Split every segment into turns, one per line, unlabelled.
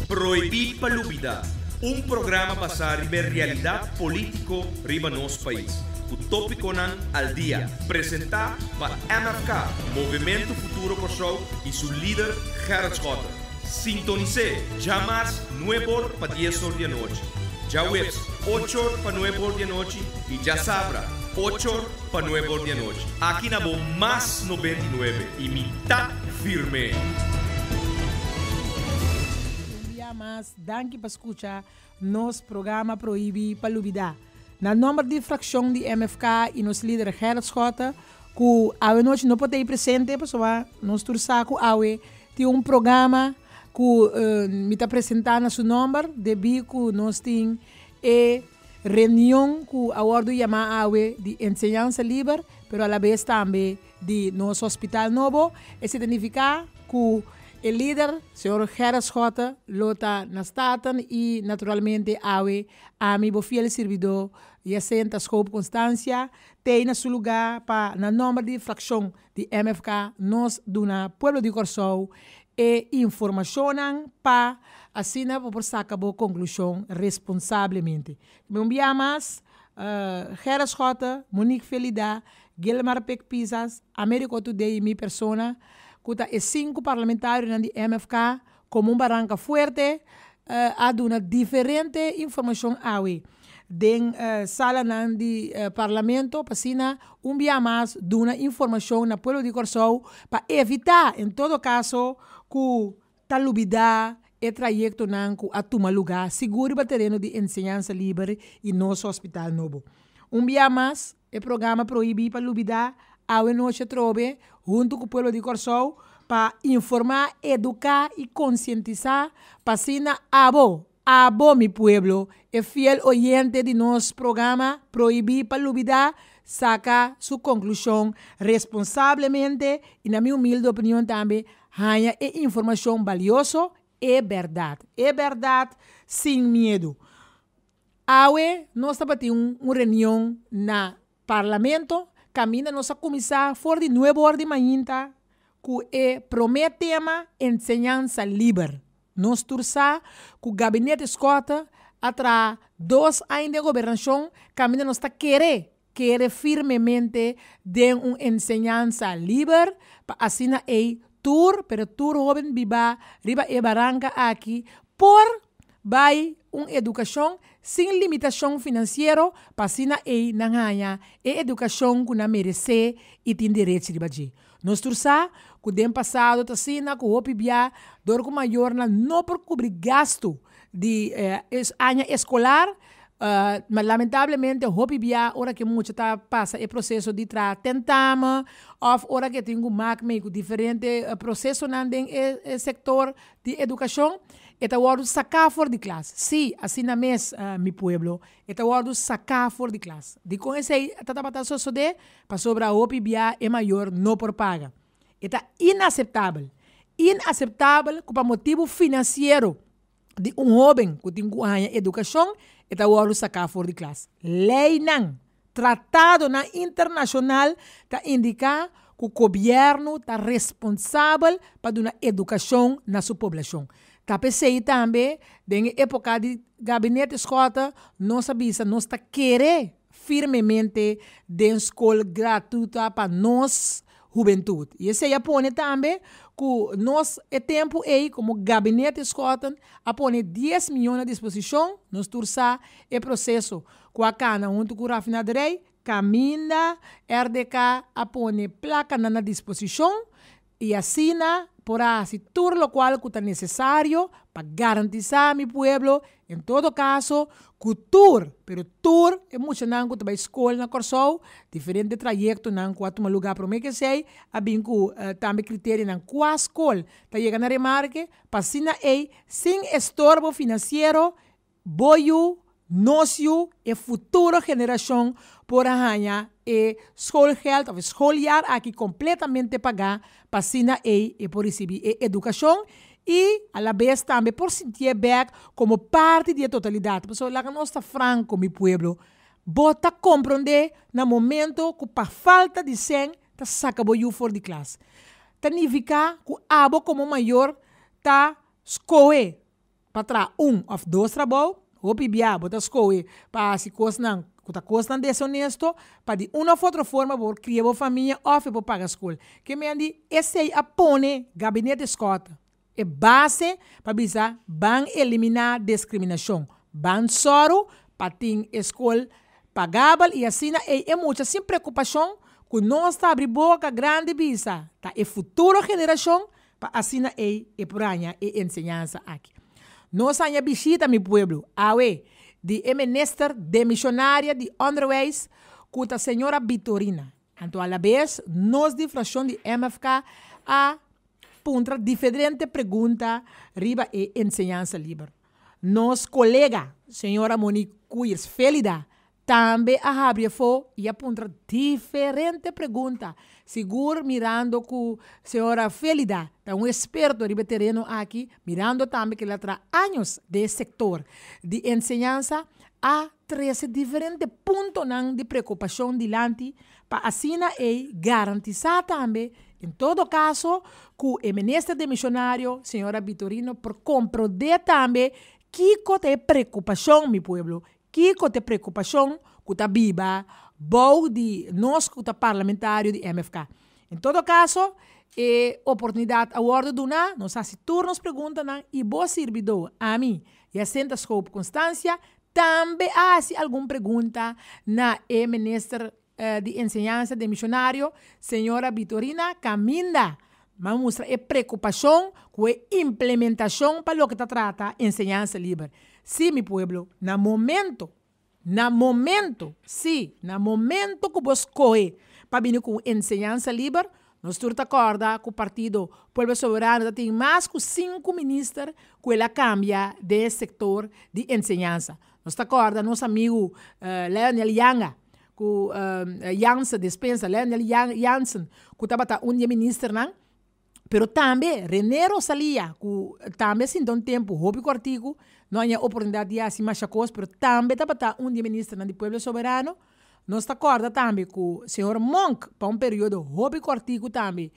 Prohibí pa Lubidá, un programa basá riba e realidat polítiko riba nos pais, ku tópikonan al dia, presentá pa MFK, Movementu Futuro Kòrsou, i su lider Gerrit Schotte. Sintonis'é djamars nueb'or pa dies'or di anochi, djaweps och'or pa nueb'or di anochi i djasabra och'or pa nueb'or di anochi. Aki na bo Mas 99 i mi ta firme!
Un bia mas danki pa skucha nos programa Prohibi pa Lubida. Na nomber di frakshon di MFK i nos lider Gerrit Schotte ku awe nochi no por ta ei presente pasobra nos tur sa ku awe tin un programa ku mi ta presenta na su nomber debí ku nos tin e reunion ku a wòrdu yamá awe di enseñansa liber pero alabes tambe di nos hospital nobo. Esei ta nifiká ku e lider, señor Gerrit Schotte, lo ta na Staten i naturalmente awe ami, bo fiel sirbidó Jacinta Schoop Constancia, t'ei na su lugá pa na nòmber di frakshon di MFK nos duna pueblo di Kòrsou e informashonnan pa asina bo por saka bo konklushon responsablemente. Un bia mas, Gerrit Schotte, Monique Felida, Gilmar Pik Pisas, Americo Today y mi persona, cu ta e cinco parlamentarionan di MFK, como un baranca fuerte, a duna diferente informacion awe den salanan di Parlamento pa asina un bia mas duna informacion na pueblo di Corsou pa evita en todo caso cu ta lubida e trayectonan cu a tuma luga sigur riba tereno di enseñansa liber y nos hospital nobo. Un bia mas, e programa Prohibí pa Lubidá awe nochi atrobe huntu ku pueblo di Kòrsou pa informá, eduká i konsientisá pa asina abo, abo mi pueblo, e fiel oyente di nos programa Prohibí pa Lubidá saka su konklushon responsablemente i na mi humilde opinion tambe haña e informashon balioso, e bèrdat, e bèrdat sin miedu. Awe nos tabatin un reunion na Parlamento kaminda nos a kuminsá for di nuebe or di mainta ku e promé tema Enseñansa Liber. Nos tur sa ku Gabinete Schotte a traha dos aña den gobernashon kaminda nos ta kere, kere firmemente den un enseñansa liber pa asina ei tur, pero tur hoben bibá riba e baranka aki por Bai un edukashon sin limitashon finansiero pa asina ei nan haña e edukashon ku nan meresé i tin derechi riba dje. Nos tur sa ku den pasado ta asina ku hopi bia dor ku mayornan no por kubri gastu di aña eskolar, ma lamentablemente hopi bia ora ku e mucha ta pasa e proseso di traha tentamen òf ora ku e tin ku mak mei ku diferente prosesonan den e sektor di edukashon, E ta wòrdu saká for di klas. Sí, asina mes, mi pueblo, e ta wòrdu saká for di klas. Dikon esei ta tabata sosodé? Pasobra hopi bia e mayor no por paga. E ta inaseptabel, inaseptabel ku pa motibu finansiero di un hóben ku tin ku haña edukashon, e ta wòrdu saká for di klas. Leinan, tratadonan internashonal ta indiká ku gobièrnu ta responsabel pa duna edukashon na su poblashon. Ta p'esei tambe den e époka di Gabinete Schotte nos a bisa nos ta kere firmemente den skol gratuta pa nos hubentut. I esei a pone tambe ku nos e tempu ei komo Gabinete Schotten a pone dies mion na disposishon, nos tur sa e proseso ku a kana huntu ku Rafinaderij, Kaminda RDK a pone plakanan na disposishon i asina por a hasi tur lokual ku ta nesesario pa garantisá mi pueblo, en todo kaso ku tur, pero tur e muchanan ku ta bai skol na Kòrsou, diferente trayektonan ku a tuma lugá promé ku esei a bin ku tambe kriterianan kua skol ta yega na remarke pa asina ei sin estorbo finansiero Bo yu, nos yu, e futuro generashon por a haña e schoolgeld of e schooljaar aki kompletamente pagá pa asina ei e por risibí e edukashon i alabes tambe por sintié bèk komo parti di e totalidat. Pasobra laga nos ta franko, mi pueblo, bo ta komprondé na momento ku pa falta di sèn ta saka bo yu for di klas. Ta nifiká ku abo komo mayor ta skohe. Pa traha un òf dos trabou, hopi bia bo ta skohe pa hasi kosnan ku ta kosnan deshonesto pa di un òf otro forma bo por kria bo famia òf e por paga skol. Ke men di esei a pone Gabinete Schotte e base pa bisa ban eliminá deskriminashon, ban sòru pa tin e skol pagabel i asina ei e mucha sin preokupashon ku nos ta abri boka grandi bisa ta e futuro generashon Pa asina ei e por haña e enseñansa aki. Nos haña bishita, mi pueblo, awe, di e minister demishonaria di Onderwijs, ku ta señora Bitorina. Anto alabes nos di fraccion di MFK a puntra diferente pregunta riba e enseñansa liber. Nos kolega, señora Monique Koeyers Felida, Tambe a habri afó i a puntra diferente pregunta, sigur mirando ku señora Felida ta un eksperto riba e tereno aki, mirando tambe ku el a traha años den e sektor di enseñansa, a trese diferente puntonan di preokupashon dilanti pa asina ei garantisá tambe en todo kaso ku e minister demishonario señora Bitorino por komprondé tambe kiko ta e preokupashon mi pueblo. Kiko ta e preokupashon ku ta biba bou di nos ku ta parlamentario di MFK? En todo kaso, e oportunidat a wòrdu duná, nos hasi tur nos preguntanan i bo sirbidó, ami, Jacinta Schoop Constancia, tambe a hasi algun pregunta na e minister di Enseñansa demishonario, señora Bitorina Caminda, a mustra e preokupashon ku e implementashon pa loke ta trata enseñansa liber. Sí, mi pueblo, na momento, na momento, sí, na momento ku bo skohe pa bini ku un enseñansa liber, nos tur ta kòrda ku partido Pueblo Soberano ta tin mas ku sinku minister ku el a kambia den e sektor di enseñansa. Nos ta kòrda nos amigu Lionel Yanga ku Jansen, despensa, Lionel Jansen ku tabata un di e ministernan, pero tambe Rene Rosalia ku tambe a sinta un tempu hopi kòrtiku, no a haña oportunidat di hasi masha kos, pero tambe tabata un di e ministernan di Pueblo Soberano. Nos ta kòrda tambe ku señor Monk pa un periodo hopi kòrtiku tambe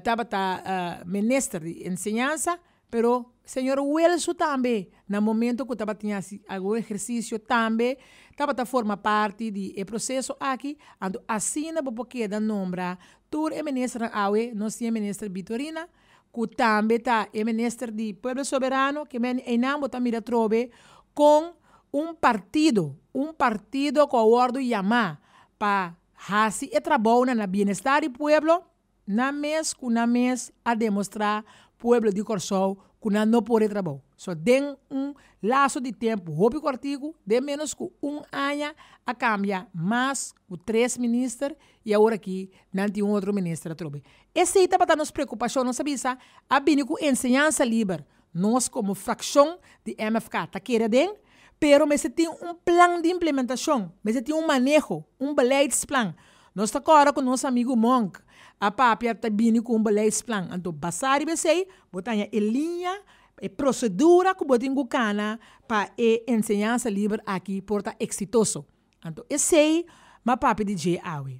tabata minister di enseñansa. Pero señor Wilso tambe, na momento cu tabatin haci algun ehercicio tambe tabata forma parti di e proceso aki, anto asina bo por keda nombra tur e ministernan awe, nos tin e minister Bitorina, cu tambe ta e minister di Pueblo Soberano, ke men eynan bo ta mira atrobe con un partido, un partido cu a wordo yama pa haci e trabounan na bienestar di pueblo, Nan mes ku nan mes a demostrá pueblo di Kòrsou ku nan no por e trabou. So den un laso di tempu hopi kòrtiku, den ménos ku un aña a kambia mas ku tres minister i awor aki nan tin un otro minister atrobe. Esei tabata nos preokupashon, nos a bisa a bini ku enseñansa liber. Nos komo frakshon di MFK ta kere aden, pero mester tin un plan di implementashon, mester tin un maneho, un beleidsplan. Nos ta kòrda ku nos amigu Monk a papia ta bini ku un beleidsplan, anto basá riba esei bo ta haña e liña, e prosedura ku bo tin ku kana pa e enseñansa liber aki por ta eksitoso. Anto esei m'a papia di dje awe.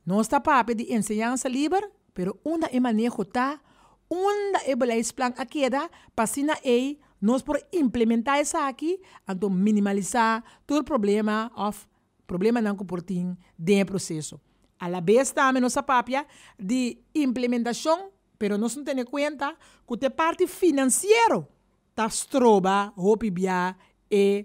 Nos ta papia di enseñansa liber, pero unda e maneho ta, unda e beleidsplan a keda pa asina ei nos por implementá esaki, anto minimalisá tur problema òf problemanan ku por tin den e proseso. Alabes tambe nos a papia di implementashon, pero nos no tene kuenta ku ta e parti finansiero ta stroba hopi bia e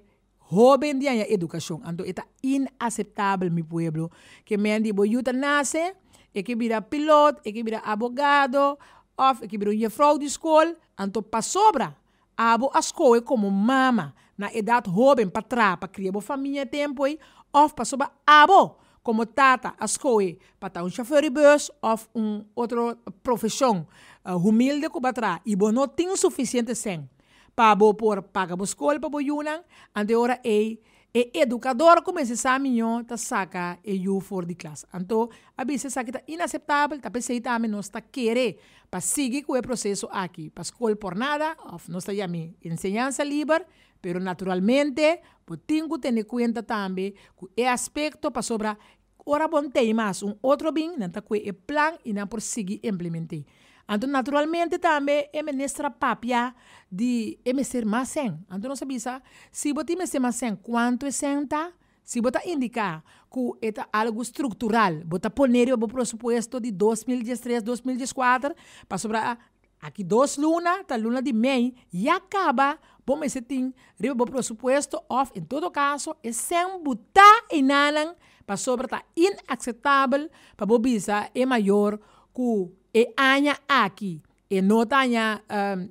hoben di haña edukashon. Anto e ta inaseptabel mi pueblo ke men di bo yu ta nase e ke bira pilot, e ke bira abogado òf e ke bira un jefrou di skol, anto pasobra abo a skohe komo mama na edat hoben pa traha pa kria bo famia e tempu ei òf pasobra abo komo tata a skohe pa ta un shofèr di bùs òf un otro profeshon humilde ku bo a traha i bo no tin sufisiente sèn pa bo por paga bo skol pa bo yunan, anto e ora ei e edukador ku mester sa mihó ta saka e yu for di klas. Anto a bisa esaki ta inaseptabel, ta p'esei tambe nos ta kere pa sigui ku e proseso aki pa skol por nada òf nos ta yam'é enseñansa liber, pero naturalmente bo tin ku tene kuenta tambe ku e aspekto pasobra ora bo ntei mas un otro bin nan ta kue e plan i nan por sigui implement'é. Anto naturalmente tambe e minister a papia di e mester mas sèn. Anto nos a bisa, si bo tin mester mas sèn, kuantu e sèn ta? Si bo ta indiká ku e ta algu struktural, bo ta pone riba bo presupuesto di 2013, 2014, pasobra aki dos luna, ta luna di mei, ya kaba bo mester tin riba bo presupuesto òf en todo kaso e sèn butá einanan pasobra ta inakseptabel pa bo bisa e mayor ku e aña aki e no ta haña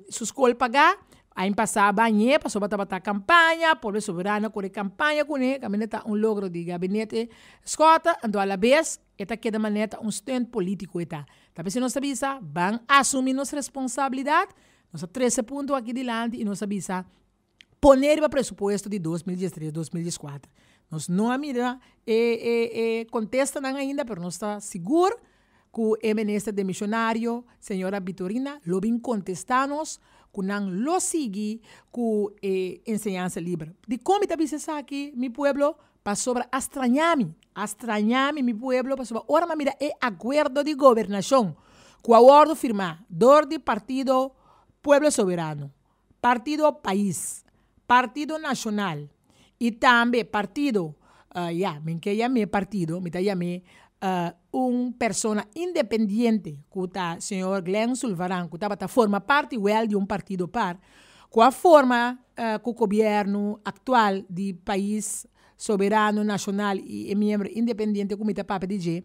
su skol pagá. Aña pasá bañ'é pasobra tabata kampaña, Pueblo Soberano a kore kampaña kuné, kaminda ta un logro di gabinete Schotte, anto alabes e ta keda manera ta un stunt polítiko e ta. Ta p'esei nos ta bisa, ban asumí nos responsabilidat, nos a trese punto aki dilanti i nos a bisa pone riba presupuesto di 2013, 2014. Nos no a mira e e e kontestanan ainda, pero nos ta sigur ku e minister demisionario, señora Bitorina, lo bin kontestá nos ku nan lo sigui ku e enseñansa liber. Dikon mi ta bisa esaki, mi pueblo? Pasobra a strañá mi, a strañá mi, mi pueblo, pasobra ora mi a mira e akuerdo di gobernashon ku a wòrdu firmá dor di partido Pueblo Soberano, Partido Pais, Partido Nashonal i tambe partido, ya, mi ke yam'é partido, mi ta yam'é un persona independiente ku ta señor Glenn Sulvaran ku tabata forma parti wèl di un partido par, ku a forma ku gobièrnu aktual di pais soberano nashonal i e miembro independiente ku mi ta papia di dje.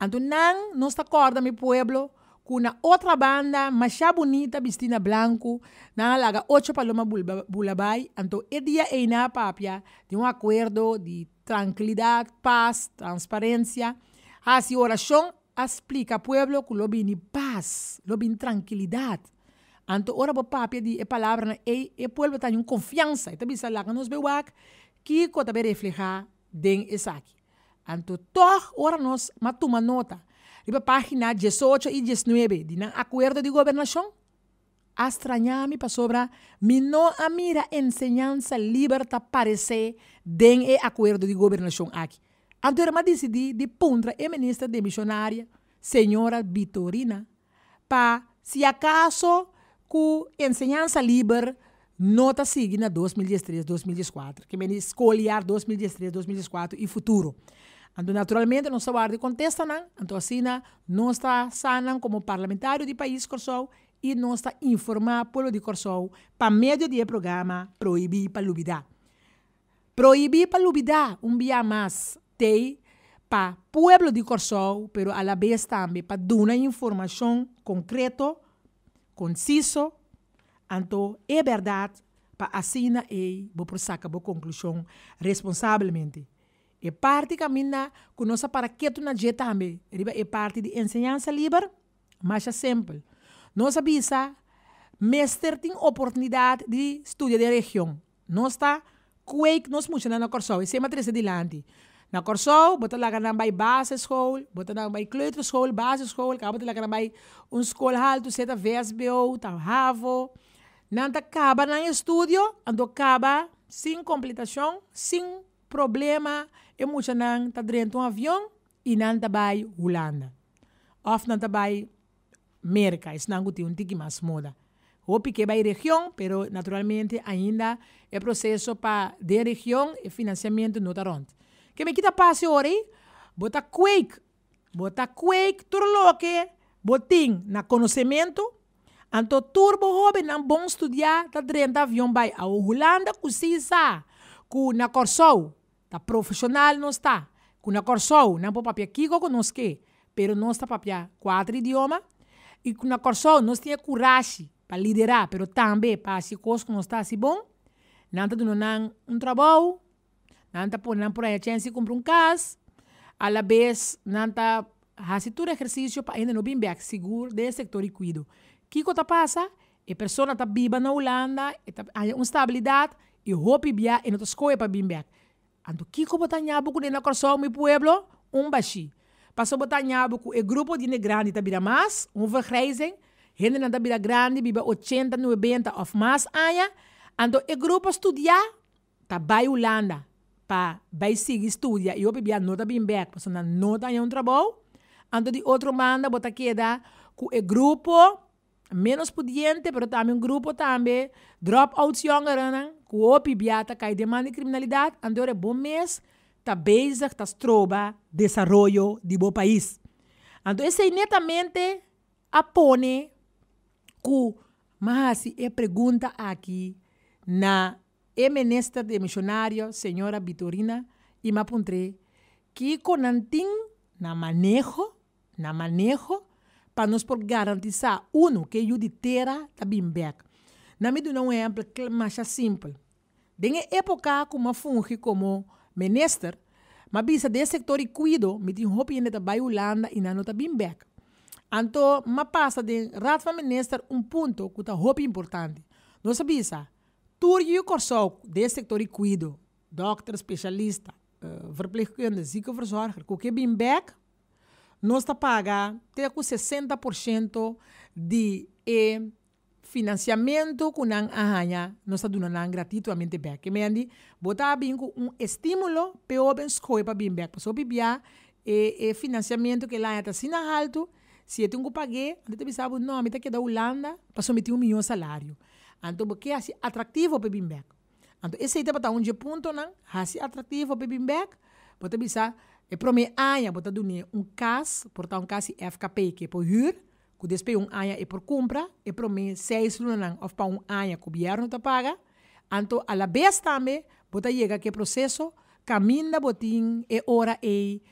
Anto nan nos ta kòrda mi pueblo ku na otra banda masha bunita bistí na blanku nan a laga ocho paloma bula bai. Anto e dia ei nan a papia di un akuerdo di trankilidat, pas, transparensia, hasi orashon a splika pueblo ku lo bini pas, lo bini trankilidat. Anto ora bo papia di e palabranan ei, e pueblo ta haña un konfiansa, e ta bisa laga nos bai wak kiko ta bai reflehá den esaki. Anto tòg ora nos a tuma nota riba página diesocho i diesnuebe di nan akuerdo di gobernashon, a strañá mi pasobra mi no a mira enseñansa liber ta paresé den e akuerdo di gobernashon aki. Anto mi a disidí di puntra e minister demishonaria, señora Bitorina, pa si akaso ku enseñansa liber no ta sigui na 2013, 2014, ke meni skoljaar 2013, 2014 i futuro. Anto naturalmente nos ta warda e kontestanan, anto asina nos ta sa nan komo parlamentario di pais Kòrsou i nos ta informá pueblo di Kòrsou pa medio di e programa Prohibí pa Lubidá. Prohibí pa lubidá un bia mas t'ei pa pueblo di Kòrsou pero alabes tambe pa duna informashon konkreto, konsiso, anto e bèrdat pa asina ei bo por saka bo konklushon responsabelmente. E parti kaminda ku nos a para ketu na dje tambe riba e parti di enseñansa liber, masha simpel. Nos a bisa mester tin oportunidat di studia den region. Nos ta kweek nos muchanan na Kòrsou, esei mi a trese dilanti. Na Kòrsou bo ta laga nan bai basisschool, bo ta nan bai kleuterschool, basisschool, kaba bo ta laga nan bai un skol haltu, sea ta vsbo, ta havo. Nan ta kaba nan estudio, anto kaba sin kompletashon, sin problema, e muchanan ta drenta un avion i nan ta bai Hulanda òf nan ta bai Merka, esnan ku tin un tiki mas moda. Hopi ke bai region, pero naturalmente ainda e proseso pa den region e finansiamentu no ta rònt. Ke mi kita pasa e ora ei? Bo ta kweek, bo ta kweek tur loke bo tin na konosementu, anto tur bo hóbennan bon studiá ta drenta avion bai awo Hulanda ku si sa ku na Kòrsou Ta profesional nos ta, ku na Kòrsou nan por papia kiko ku nos ke, pero nos ta papia kuater idioma, i ku na Kòrsou nos tin e kurashi pa liderá, pero tambe pa hasi kos ku nos ta hasi bon. Nan ta duna nan un trabou, nan ta pone nan por haña chèns di kumpra un kas, alabes nan ta hasi tur ehersisio pa ainda no bin bèk sigur den e sektor di kuido. Kiko ta pasa? E persona ta biba na Hulanda, e ta haña un stabilidat i hopi bia e no ta skohe pa bin bèk. Anto kiko bo ta haña bo kuné na Kòrsou, mi pueblo? Un bashí. Pasobra bo ta haña bo ku e grupo di hende grandi ta bira mas, un vergrijzing, hendenan ta bira grandi, biba ochenta, nuebenta òf mas aña, anto e grupo studiá ta bai Hulanda pa bai sigui studia i hopi bia no ta bin bèk pasobra nan no ta haña un trabou. Anto di otro banda bo ta keda ku e grupo. menos pudiente, pero tambe un grupo tambe drop-outs jongerennan, ku hopi bia ta kai den man di kriminalidat, anto ora bo mes ta bezig ta stroba desaroyo di bo pais. Anto esei netamente a pone ku m'a hasi e pregunta aki na e minister demishonario señora Bitorina i m'a puntr'é kiko nan tin na maneho na maneho pa nos por garantisá, uno, ku e yu di tera ta bin bèk. Na mi duna un ehèmpel masha simpel. Den e époka ku m'a fungi komo minister, m'a bisa den e sektor di kuido mi tin hopi hende ta bai Hulanda i nan no ta bin bèk. Anto m'a pasa den Raad van Minister un punto ku ta hopi importante. Nos a bisa, tur yu Kòrsou den e sektor di kuido, dòkter, spesialista, verpleegkunde, ziekenverzorger, ku ke bin bèk, nos ta paga te ku 60% di e finansiamentu ku nan a haña, nos ta duna nan gratituamente bèk. Ke mendi, bo ta bin ku un estímulo p'e hóben skohe pa bin bèk. Pasobra hopi bia e e finansiamentu ku el haña ta asina haltu, si e tin ku pag'é, anto e ta bisa bo, no, mi ta keda Hulanda pasobra mi tin un mihó salario. Anto bo ke hasi atraktivo p'e bin bèk. Anto esei tabata un dje puntonan, hasi atraktivo p'e bin bèk. Bo ta bisa, e promé aña bo ta dun'é un kas, por ta un kas di FKP ku e por hür, ku despues un aña e por kumpra, e promé seis lunanan òf pa un aña gobièrnu ta paga. Anto alabes tambe bo ta yega ku e proseso kaminda bo tin e ora ei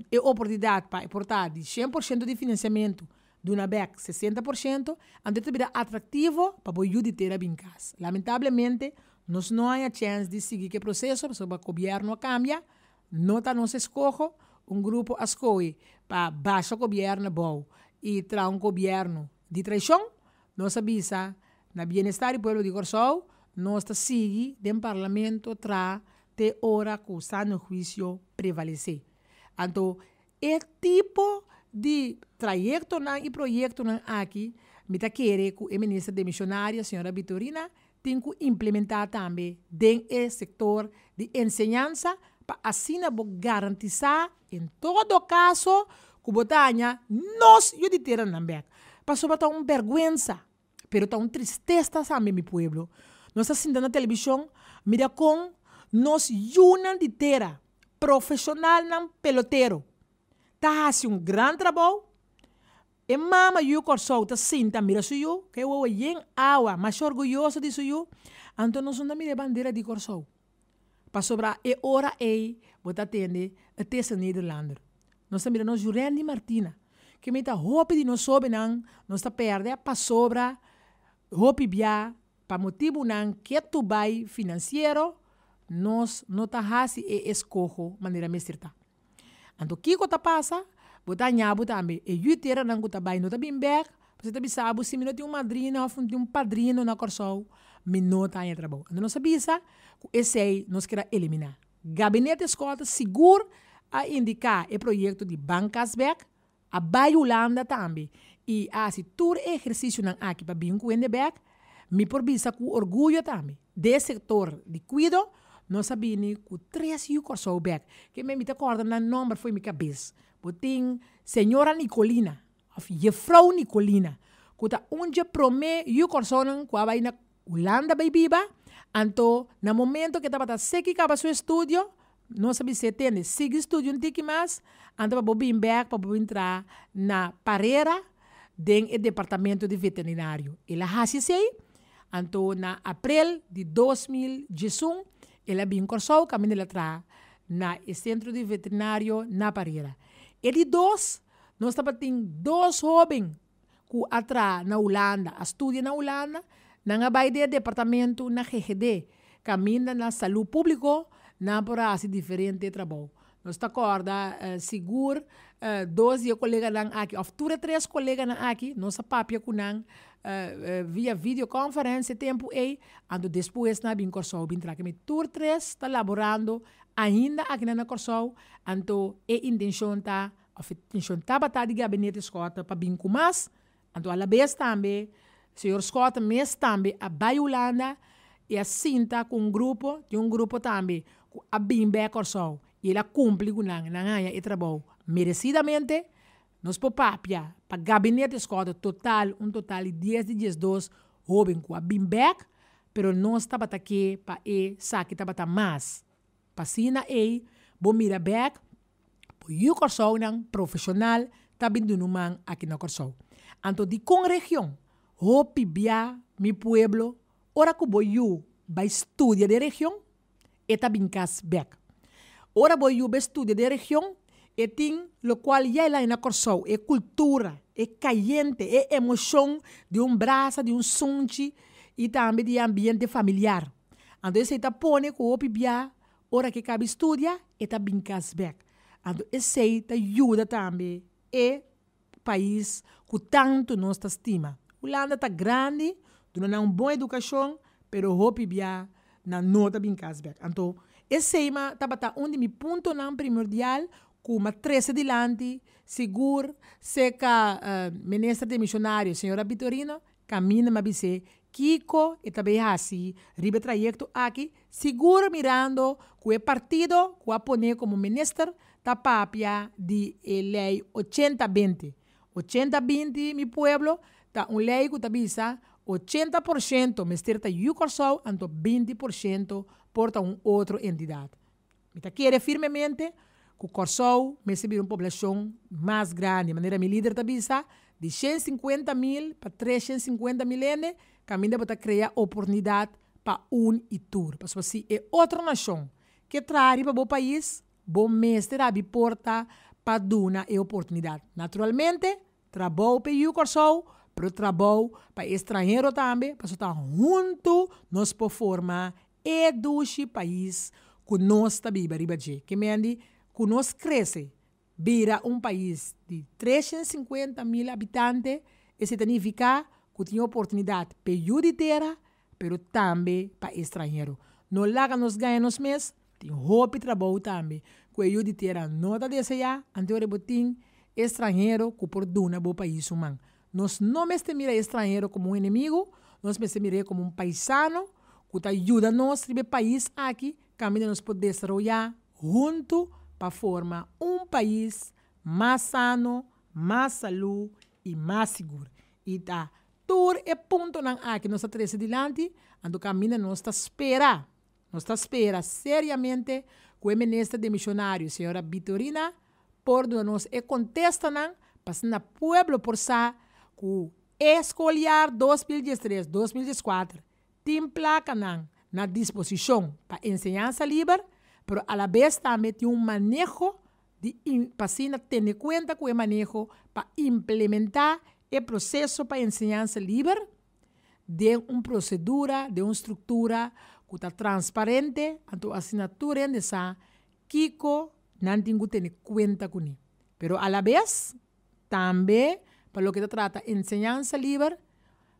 e oportunidat pa e por ta di 100% di finansiamentu duna bek 60%, anto e ta bira atraktivo pa bo yu di tera bin kas. Lamentablemente, nos no haña chèns di sigui ku e proseso pasobra gobièrnu a kambia, no ta nos eskoho, un grupo a skohe pa basha gobièrnu abou i traha un gobièrnu di traishon. Nos a bisa na bienestar di pueblo di Kòrsou, nos ta sigui den parlamento traha te ora ku sano huisio prevalesé. Anto E tipo di trayektonan i proyektonan aki mi ta kere ku e minister demishonario señora Bitorina tin ku implementá tambe den e sektor di enseñansa pa asina bo garantisá en todo kaso ku bo ta haña nos yu di teranan bèk. Pasobra ta un bèrgwensa pero ta un tristesa tambe mi pueblo. Nos ta sinta na televishon mira kon nos yunan di tera, profeshonalnan pelotero, ta hasi un gran trabou. E mama yu Kòrsou ta sinta mira su yu, ku e wowo yen awa, masha orguyoso di su yu. Anto nos no ta mira e bandera di Kòrsou. Pasobra e ora ei bo ta tende het is een Nederlander. Nos ta mira nos yu Randy Martina, ke mei ta hopi di nos hobennan nos ta pèrdè pasobra hopi bia pa motibunan ketu bai finansiero nos no ta hasi e eskoho manera mester ta. Anto kiko ta pasa? Bo ta haña bo tambe e yu teranan ku ta bai no ta bin bèk, pasobra ta bisa bo si mi no tin un madrina òf un padrino na Kòrsou mi no ta haña trabou. Anto nos a bisa ku esei nos keda eliminá. Gabinete Schotten sigur a indiká e proyekto di Ban Kas Bèk, a bai Hulanda tambe i a hasi tur e ehersisionan aki pa bin ku hende bèk. Mi por bisa ku orguyo tambe, den e sektor di kuido nos a bini ku tres yu Kòrsou bèk. Ke mi ta kòrda nan nòmber fo'i mi kabes. Bo tin señora Nicolina òf jefrou Nicolina ku ta un dje promé yu Kòrsounan ku a bai na Hulanda bai biba, anto na momento ke tabata seki kaba su estudio, nos a bis'é, Tende, sigui studia un tiki mas, anto pa bo bin bèk pa bo bin traha na Parera den e departamento di veterinario. El a hasi esei, anto na aprel di 2011 el a bin Kòrsou kaminda el a traha na e sentro di veterinario na Parera. E di dos, nos tabatin dos hóben ku a traha na Hulanda, a studia na Hulanda, nan a bai den e departamento na GGD, kaminda na Salú Públiko nan por a hasi diferente trabou. Nos ta kòrda sigur dos di e koleganan aki òf tur e tres koleganan aki, nos a papia ku nan via videoconference e tempu ei, anto despues nan a bin Kòrsou bin traha. Mi tur tres ta laborando ainda akinan na Kòrsou, anto e intenshon ta Of e intencion tabata di Gabinete Schotte pa bin cu mas, anto alabes tambe señor Schotte mes tambe a bay Hulanda y a sinta cu un grupo, tin un grupo tambe cu a bin bek Corsou y el a cumpli cu nan, nan haya e trabou merecidamente. Nos por papia pa gabinete Schotte total un total di dies di 12 hoben ku a bin bèk, pero nos tabata ke pa esaki tabata mas. Pa asina ei bo mira bèk, bo yu Kòrsounan profeshonal ta bin duna un man aki na Kòrsou. Anto dikon region? Hopi bia mi pueblo ora ku bo yu bai studia den region, e ta bin kas bèk. Ora bo yu bai studia den region, e tin lokual ya el a na Kòrsou, e kultura, e kayente, e emoshon di un brasa, di un sunchi i tambe di e ambiente familiar. Anto esei ta pone ku hopi bia ora ku e kabi studia, e ta bin kas bèk. Anto esei ta yuda tambe e pais ku tantu nos ta stima. Hulanda ta grandi, duna nan un bon edukashon, pero hopi bia nan no ta bin kas bèk. Anto, esei ma tabata un di mi puntonan primordial ku m'a trese dilanti, sigur seka Minister Demishonario, señora Bitorino, kaminda m'a bis'é kiko e ta bay hasi riba e trayekto aki, sigur mirando ku e partido ku a pon'é komo minister ta papia di e lei 80 20. 80 20, mi pueblo, ta un lei ku ta bisa 80% mester ta yu Kòrsou anto 20% por ta un otro entidat. Mi ta kere firmemente ku Kòrsou mester bira un poblashon mas grandi, manera mi lider ta bisa, di 150 mil pa 350 mil hende, kaminda bo ta krea oportunidat pa un i tur. Pasobra si e otro nashon ke traha riba bo pais, bo mester abi porta pa duna e oportunidat. Naturalmente, trabou pa e yu Kòrsou, pero trabou pa e estranhero tambe, pasobra ta huntu nos por forma e dushi pais ku nos ta biba riba dje. Ke mendi ku nos krese bira un pais di 350 mil habitante, esei ta nifiká ku tin oportunidat pa e yu di tera, pero tambe pa e estranhero. No laga nos gaña nos mes, tin hopi trabou tambe ku e yu di tera no ta deseá, anto ora bo tin estranhero ku por duna bo pais un man. Nos no mester mira e estranhero komo un enemigu, nos mester mir'é komo un paisano ku ta yuda nos riba e pais aki kaminda nos por desaroyá huntu pa forma un pais mas sano, mas salú i mas sigur. I ta tur e puntonan aki nos ta trese dilanti, anto kaminda nos ta spera, nos ta spera seriamente ku e minister demishonario, señora Bitorina, por duna nos e kontestanan pa asina pueblo por sa ku e skoljaar 2013, 2014 tin plakanan na disposishon pa enseñansa liber, pero alabes tambe tin un maneho di pa asina tene kuenta ku e maneho pa implementá e proseso pa enseñansa liber den un prosedura, den un struktura ku ta transparente, anto asina tur hende sa kiko nan tin ku tene kuenta kuné. Pero alabes tambe pa loke ta trata enseñansa liber,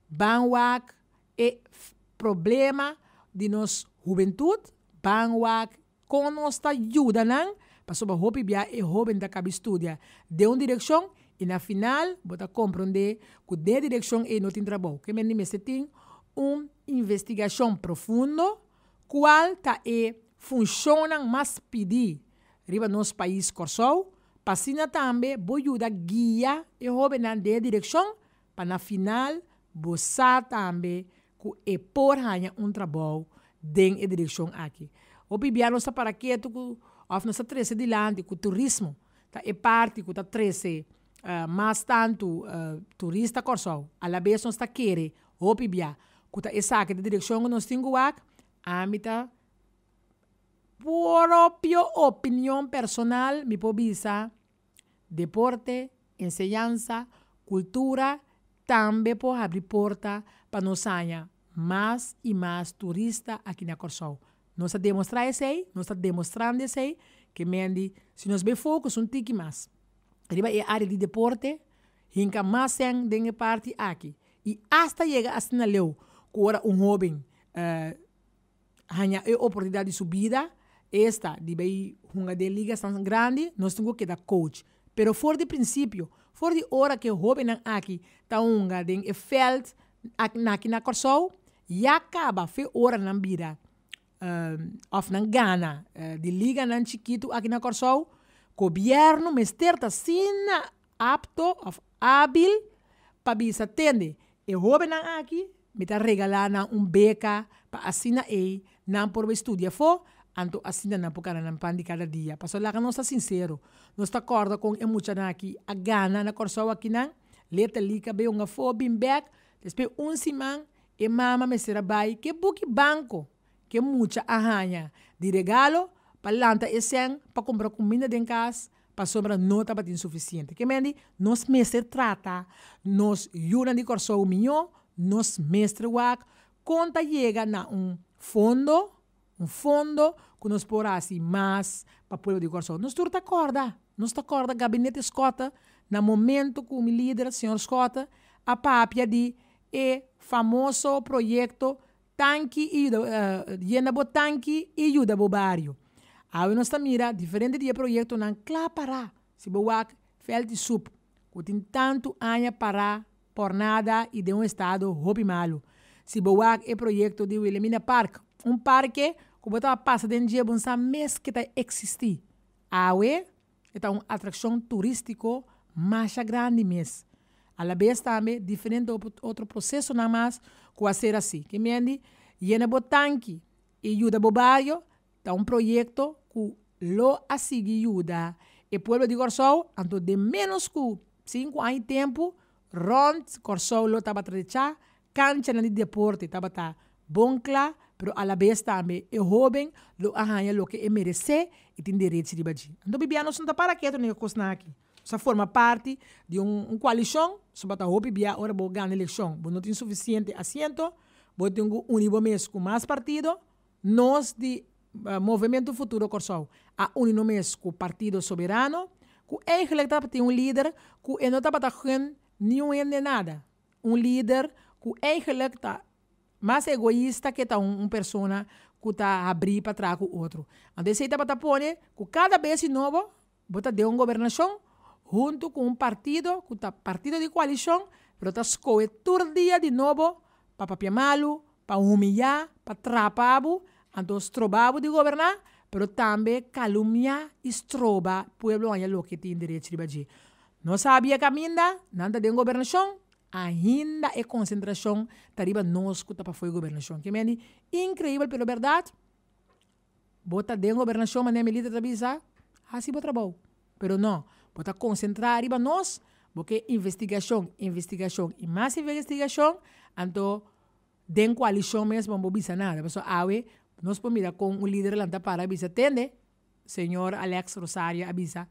ban wak e problema di nos hubentut, ban wak kon nos ta yuda nan, pasobra hopi bia e hoben ta kabi studia den un direkshon i na final bo ta komprondé ku den e direkshon ei no tin trabou. Ke mende mester tin un investigashon profundo kual ta e funshonnan mas pidí riba nos pais Kòrsou, pa asina tambe bo yuda guia e hóbennan den e direkshon pa na final bo sa tambe ku e por haña un trabou den e direkshon aki. Hopi bia nos ta para ketu ku òf nos ta trese dilanti ku turismo ta e parti ku ta trese mas tantu turista Kòrsou. Alabes nos ta kere hopi bia ku ta esaki ta direkshon ku nos tin ku wak. Ami ta propio opinion personal mi por bisa deporte, enseñansa, kultura tambe por habri porta pa nos haña mas i mas turista aki na Kòrsou. Nos a demostrá esei, nos ta demostrando esei, ke mendi si nos bai focus un tiki mas riba e área di deporte, hinka mas sèn den e parti aki i asta yega asina leu ku ora un hóben haña e oportunidat di su bida, esta di bai hunga den ligasnan grandi, nos tin ku keda coach. Pero for di prinsipio, for di ora ku e hóbennan aki ta hunga den e vèlt aki na Kòrsou, ya kaba fe ora nan bira òf nan gana di liganan chikitu aki na Kòrsou, gobièrnu mester ta asina. apto òf ábil pa bisa tende e hóbennan aki mi ta regalá nan un beka pa asina ei nan por bai studia afó, anto asina nan por gana nan pan di kada dia. Pasobra laga nos ta sinsero, nos ta kòrda kon e muchanan aki a gana na Kòrsou akinan, leta lika bai un afó bin bèk, despues un siman e mama mester a bai ke buki banko ke mucha a haña di regalo pa lanta e sèn pa kumpra kuminda den kas pasobra no tabatin sufisiente. Ke men di nos mester trata nos yunan di Kòrsou mihó, nos mester wak kon ta yega na un fondo, un fondo ku nos por hasi mas pa pueblo di Kòrsou. Nos tur ta kòrda, nos ta kòrda Gabinete Schotte na momento ku mi lider señor Schotte a papia di e famoso proyekto Tanki i yuda yena bo tanki i yuda bo bario. Awe nos ta mira diferente di e proyektonan kla pará. Si bo wak vèlt di sup ku tin tantu aña pará por nada i den un estado hopi malu. Si bo wak e proyekto di Wilhelmina Park, un parke ku bo tabata pasa den dje bo no sa mes ke ta eksistí. Awe E ta un atrakshon turístiko masha grandi mes. Alabes tambe diferente otro prosesonan mas ku a ser hasi. Ke mendi yena bo tanki i yuda bo bario ta un proyekto ku lo a sigui yuda e pueblo di Kòrsou, anto den ménos ku sinku aña i tempu rònt Kòrsou lo tabata rechá Kanchanan di deporte tabata bon kla, pero alabes tambe e hóben lo a haña loke e meresé i tin derechi riba dje. Anto bibia nos no ta para ketu na e kosnan aki. Nos a forma parti di un koalishon, soba ta hopi bia ora bo gana elekshon bo no tin sufisiente asiento, bo tin ku uni bo mes ku mas partido. Nos di Movementu Futuro Kòrsou a uni nos mes ku Partido Soberano, ku eigentlik tabatin un lider ku e no tabata gun niun hende nada. Un lider ku eigenlijk ta mas egoista ke ta un persona ku ta habrí pa traha ku otro. Anto esei tabata pone ku kada bes di nobo bo ta den un gobernashon huntu ku un partido ku ta partido di koalishon pero ta skohe tur dia di nobo pa papia malu, pa humiyá, pa trapa bo, anto stroba bo di goberná, pero tambe kalumniá i stroba pueblo haña loke tin derecho riba dje. Nos sabia kaminda nan ta den gobernashon, ainda e konsentrashon ta riba nos ku ta pafó e gobernashon. Ke mende inkreibel pero bèrdat, bo ta den gobernashon manera mi lider ta bisa, hasi bo trabou. Pero no, bo ta konsentrá riba nos, bo ke investigashon, investigashon i mas investigashon, anto den koalishon mes bo no por bisa nada. Pasobra awe nos por mira kon un lider lanta para bisa, tende, Señor Alex Rosario a bisa,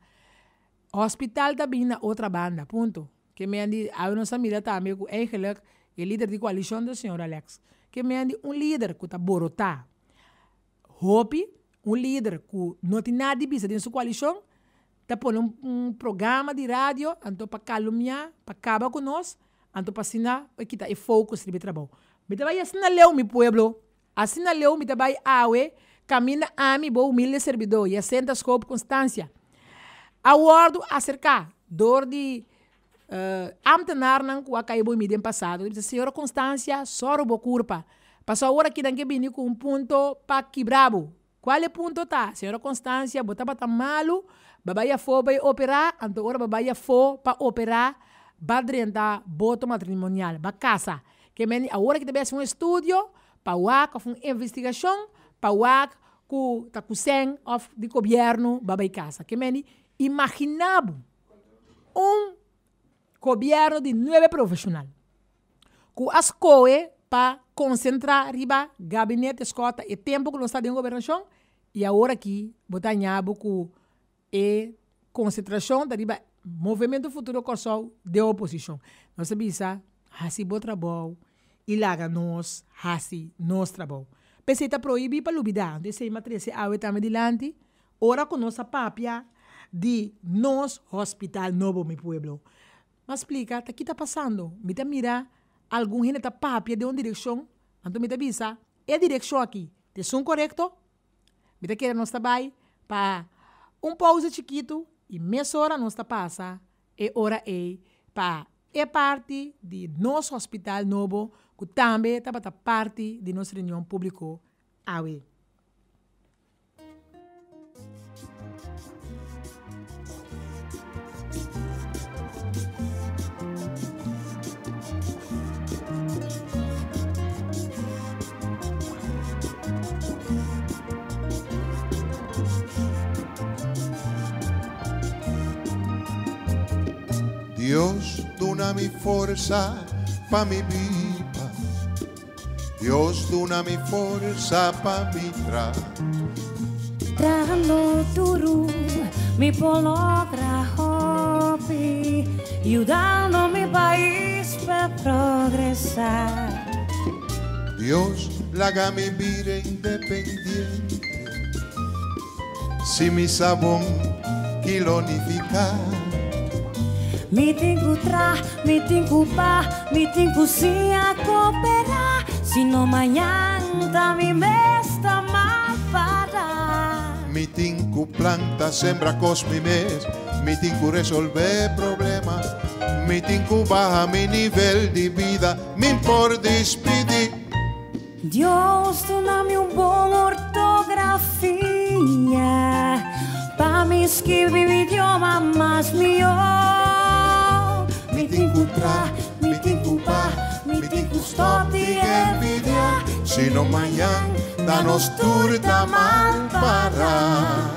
Hospital ta bin na otra banda, punto. Ke men di, awe nos a mira tambe ku eigenlijk e lider di koalishon ta señor Alex. Ke men di un lider ku ta borotá hopi, un lider ku no tin nada di bisa den su koalishon, ta pone un programa di radio anto pa kalumniá, pa kaba ku nos, anto pa asina e kita e focus riba e trabou. Mi ta bai asina leu mi pueblo. Asina leu mi ta bai awe kaminda ami, bo humilde serbidó, Jacinta Schoop Constancia, a wòrdu aserká dor di ámtenarnan ku a kai bo mi den pasado. Di bisa, Señora Constancia, sòru bo kurpa, pasobra awor aki nan ke bini ku un punto pa kibra bo. Kual e punto ta? Señora Constancia, bo tabata malu, bo a bai afó bai operá, anto ora bo a bai afó pa operá, bo a drenta boto matrimonial, bo a kasa. Ke men awor aki ta bai hasi un estudio pa wak òf un investigashon pa wak ku ta ku sèn òf di gobièrnu bo a bai kasa. Ke men imaginá bo un gobièrnu di nuebe profeshonal ku a skohe pa konsentrá riba gabinete Schotte e tempu ku nos ta den gobernashon i awor aki bo ta haña bo ku E konsentrashon ta riba Movementu Futuro Kòrsou den oposishon. Nos ta bisa, hasi bo trabou i laga nos hasi nos trabou. P'esei ta prohibí pa lubidá. Anto esei m'a trese awe tambe dilanti, ora ku nos a papia di nos hospital nobo, mi pueblo. M'a splika ta ki ta pasando. Mi ta mira algun hende ta papia den un direkshon, anto mi ta bisa, e direkshon aki ta esun korekto? Mi ta kere nos ta bai pa un pausa chikitu i mesora nos ta pasa e ora ei pa e parti di nos hospital nobo ku tambe tabata parti di nos reunion públiko awe.
Dios duna mi forsa pa mi biba. Dios duna mi forsa pa mi traha.
Trahando duru, mi por logra hopi, yudando mi pais pa progresá.
Dios laga mi bira independiente. Si mi sa bon ki lo nifiká.
Mi tin ku traha, mi tin ku pa, mi tin ku siña kooperá, sino mañan ta mi mes ta mal pará.
Mi tin ku planta, sembra kos mi mes, mi tin ku resolvé problema, mi tin ku baha mi nivel di bida, mi'n por dispidí.
Dios duna mi un bon ortografia pa mi skirbi mi idioma mas mihó. Mi tin ku tra, mi tin ku pa, mi tin ku stòp di envidiá,
sino mañan ta nos tur ta mal pará.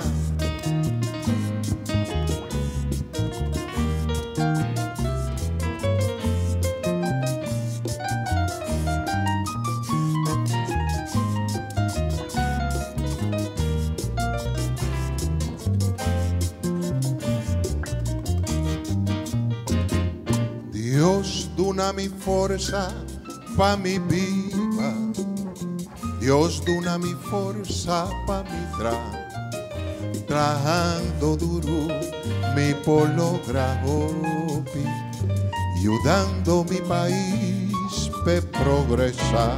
Dios duna mi forsa pa mi biba. Dios duna mi forsa pa mi traha. Trahando duru mi por logra hopi, yudando mi pais p'e progresá.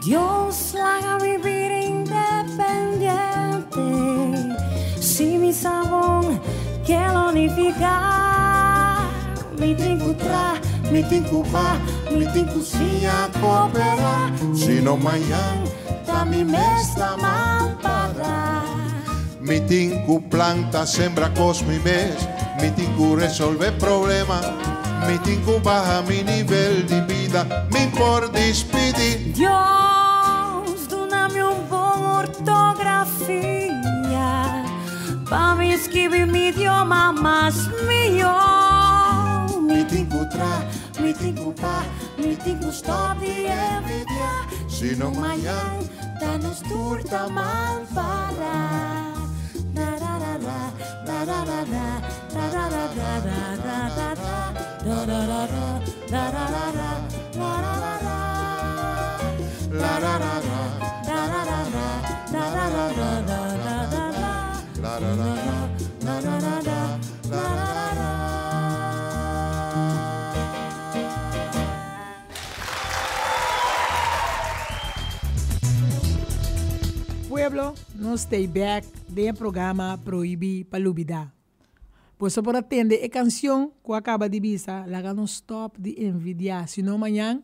Dios laga mi bira independiente, si mi sa bon ke lo nifiká. Mi tin ku tra, mi tin ku pa, mi tin ku siña kooperá,
sino mañan
ta mi mes ta mal pará.
Mi tin ku planta, sembra kos mi mes, mi tin ku resolve problema, mi tin ku baha mi nivel di bida, mi'n por dispidi.
Dios duna mi un bon ortografia pa mi skibi mi idioma mas mihó. Mi tin ku tra, mi tin ku pa, mi tin ku stòp di envidiá,
sino mañan
ta nos tur ta mal pará.
Pueblo, nos stay back den e programa Prohibi pa Lubida. Boso por a tende e cancion cu a caba di bisa, Laga nos stop di envidia, sino mañan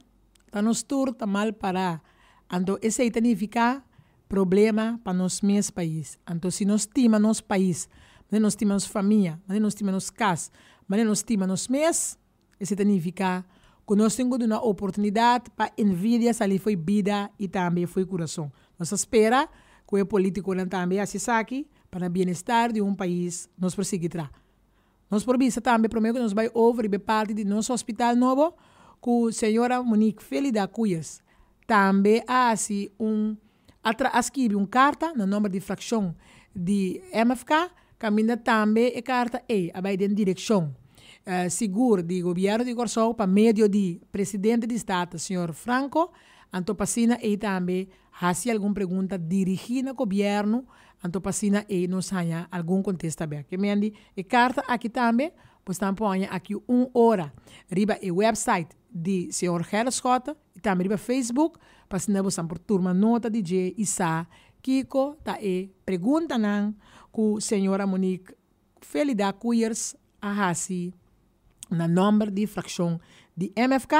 ta nos tur ta mal para. Anto esey ta nifica problema pa nos mes pais. Anto si nos stima nos pais, manera nos stima nos famia, manera nos stima nos cas, manera nos stima nos mes, esei ta nifica cu nos tin cu duna oportunidad pa envidia sali fo'i bida y tambe fo'i curason. Nos ta spera cu e politiconan tambe haci esaki pa na bienestar di un pais nos por sigui traha. Nos por bisa tambe prome cu nos bay over riba e parti di nos hospital nobo cu señora Monique Felida Cuyes tambe a haci un a tra a skibi un carta na nomber di fraccion di MFK caminda tambe e carta ey a bay den direccion sigur di gobierno di Corsou pa medio di presidente di Staten señor Franco anto pa asina ey tambe haci algun pregunta dirigi na gobierno anto pa asina ey nos haña algun contesta bek. Ke mendi e carta aki tambe bo stan por haña aki un ora riba e website di señor Gerrit Schotte y tambe riba Facebook pa asina bo stan por turma nota di dje y sa kico ta e preguntanan cu señora Monique Felida Koeyers a haci na nomber di fraccion di MFK,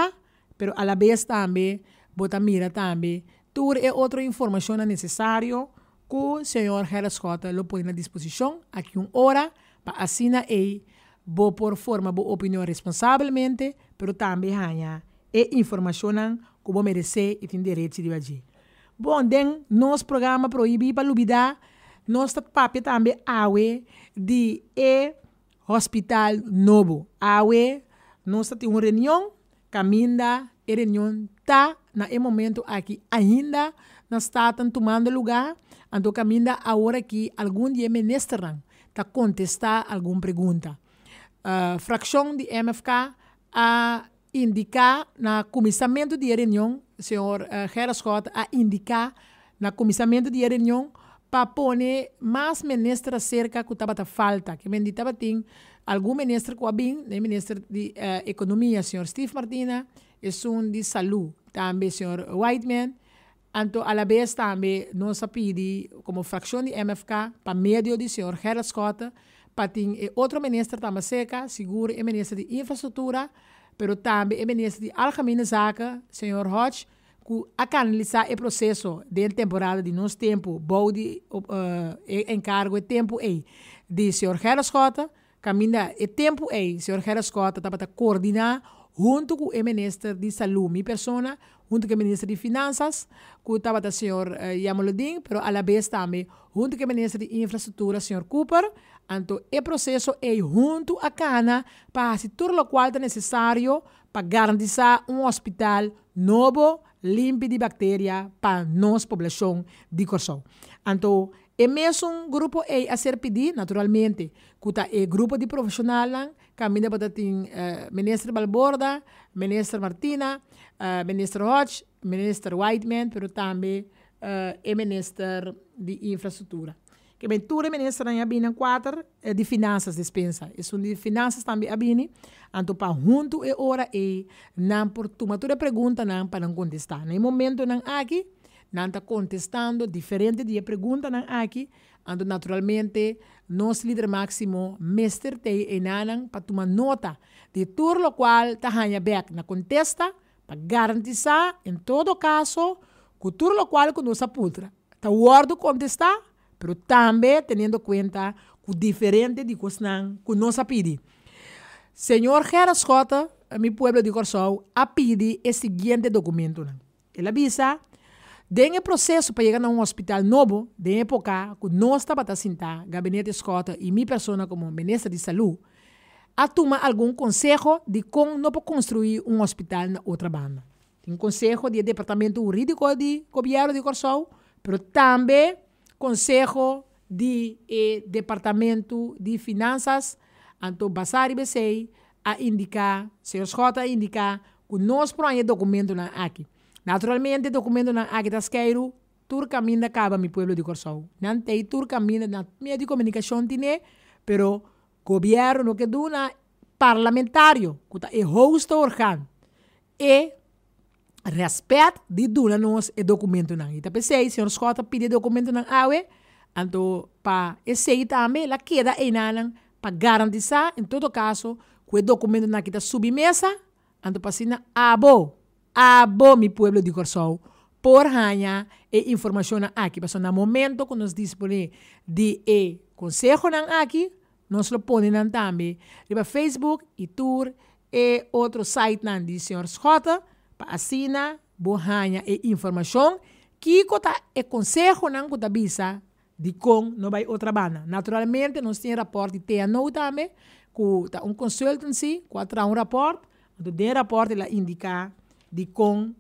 pero alabes tambe bo ta mira tambe tur e otro informacionnan necesario cu señor Gerrit Schotte lo pone na disposicion aki un ora pa asina ey bo por forma bo opinion responsabelmente pero tambe haña e informacionnan cu bo merece y tin derechi riba dje. Bon, den nos programa Prohibi pa Lubida nos ta papia tambe awe di e. hospital nobo. Awe nos ta tin un reunion kaminda e reunion ta na e momento aki ainda na Staten tumando lugar, anto kaminda awor aki algun di e ministernan ta kontestá algun pregunta. Frakshon di MFK a indiká na kuminsamentu di e reunion, señor Gerrit Schotte a indiká na kuminsamentu di e reunion pa pone mas minister aserka ku tabata falta. Ke men di tabatin algun minister ku a bin, e minister di Ekonomia señor Steve Martina, esun di Salú tambe señor Whiteman, anto alabes tambe nos a pidi komo frakshon di MFK pa medio di señor Gerrit Schotte pa tin e otro minister tambe aserka, sigur e minister di Infrastruktura, pero tambe e minister di Algemene Zaken, señor Hodge, ku a kanalisá e proseso den temporada di nos tempu bou di e enkargo e tempu ei di señor Gerrit Schotte, kaminda e tempu ei señor Gerrit Schotte tabata koordiná huntu ku e minister di Salú, mi persona, huntu ku e minister di Finansas, ku tabata señor Jamaloodin, pero alabes tambe huntu ku e minister di Infrastruktura, señor Cooper. Anto e proseso ei huntu a kana pa hasi tur lokual ta nesesario pa garantisá un hospital nobo limpi di bakteria pa nos poblashon di Kòrsou. Anto e mesun grupo ei a ser pidí, naturalmente, ku ta e grupo di profeshonalnan, kaminda bo ta tin Minister Balborda, Minister Martina, Minister Hodge, Minister Whiteman, pero tambe e Minister di Infrastruktura. Ke men tur e ministernan a bini nan kuater di finansas despensa. Esun di finansas tambe a bini. Anto pa huntu e ora ei nan por tuma tur e preguntanan pa nan kontestá. Na e momentonan aki nan ta kontestando diferente di e preguntanan aki. Anto naturalmente nos lider máksimo mester t'ei einanan pa tuma nota di tur lokual ta haña bèk na kontesta pa garantisá en todo kaso ku tur lokual ku nos a putra ta wòrdu kontestá, pero tambe teniendo kuenta ku diferente di kosnan ku nos a pidi. Señor Gerrit Schotte, mi pueblo di Kòrsou, a pidi e siguiente dokumentonan. El a bisa, Den e proseso pa yega na un hospital nobo, den epoka ku nos tabata sintá, Gabinete Schotte i mi persona komo Minister di Salú, a tuma algun konseho di kon no por konstruí un hospital na Otrabanda. Tin konseho di e departamento hurídiko di gobièrnu di Kòrsou, pero tambe konseho di e departamento di finansas. Anto basá riba esei a indiká, señor Schotte a indiká ku nos por haña e dokumentonan aki. Naturalmente e dokumentonan aki ta skeiru tur kaminda kaba mi pueblo di Kòrsou. Nan t'ei tur kaminda na medio di komunikashon tine, pero gobièrnu no ke duna parlamentario ku ta e hoogste orgaan e rèspèt di duna nos e dokumentonan. I ta p'esei señor Schott a pidi e dokumentonan awe, anto pa esei tambe el a keda einanan pa garantisá en todo kaso ku e dokumentonan aki ta subi mesa, anto pa asina abo, abo mi pueblo di Kòrsou por haña e informashonnan aki. Pasobra na momento ku nos disponé di e konsehonan aki, Nos lo pone nan tambe riba Facebook y tur e otro sitenan di señor Schotte pa asina bo haña e informacion kico ta e consehonan cu ta bisa dicon no bay otra banda. Naturalmente nos tin e rapport di TNO tambe cu ta un consultancy cu a traha un rapport, anto den e rapport el a indica dicon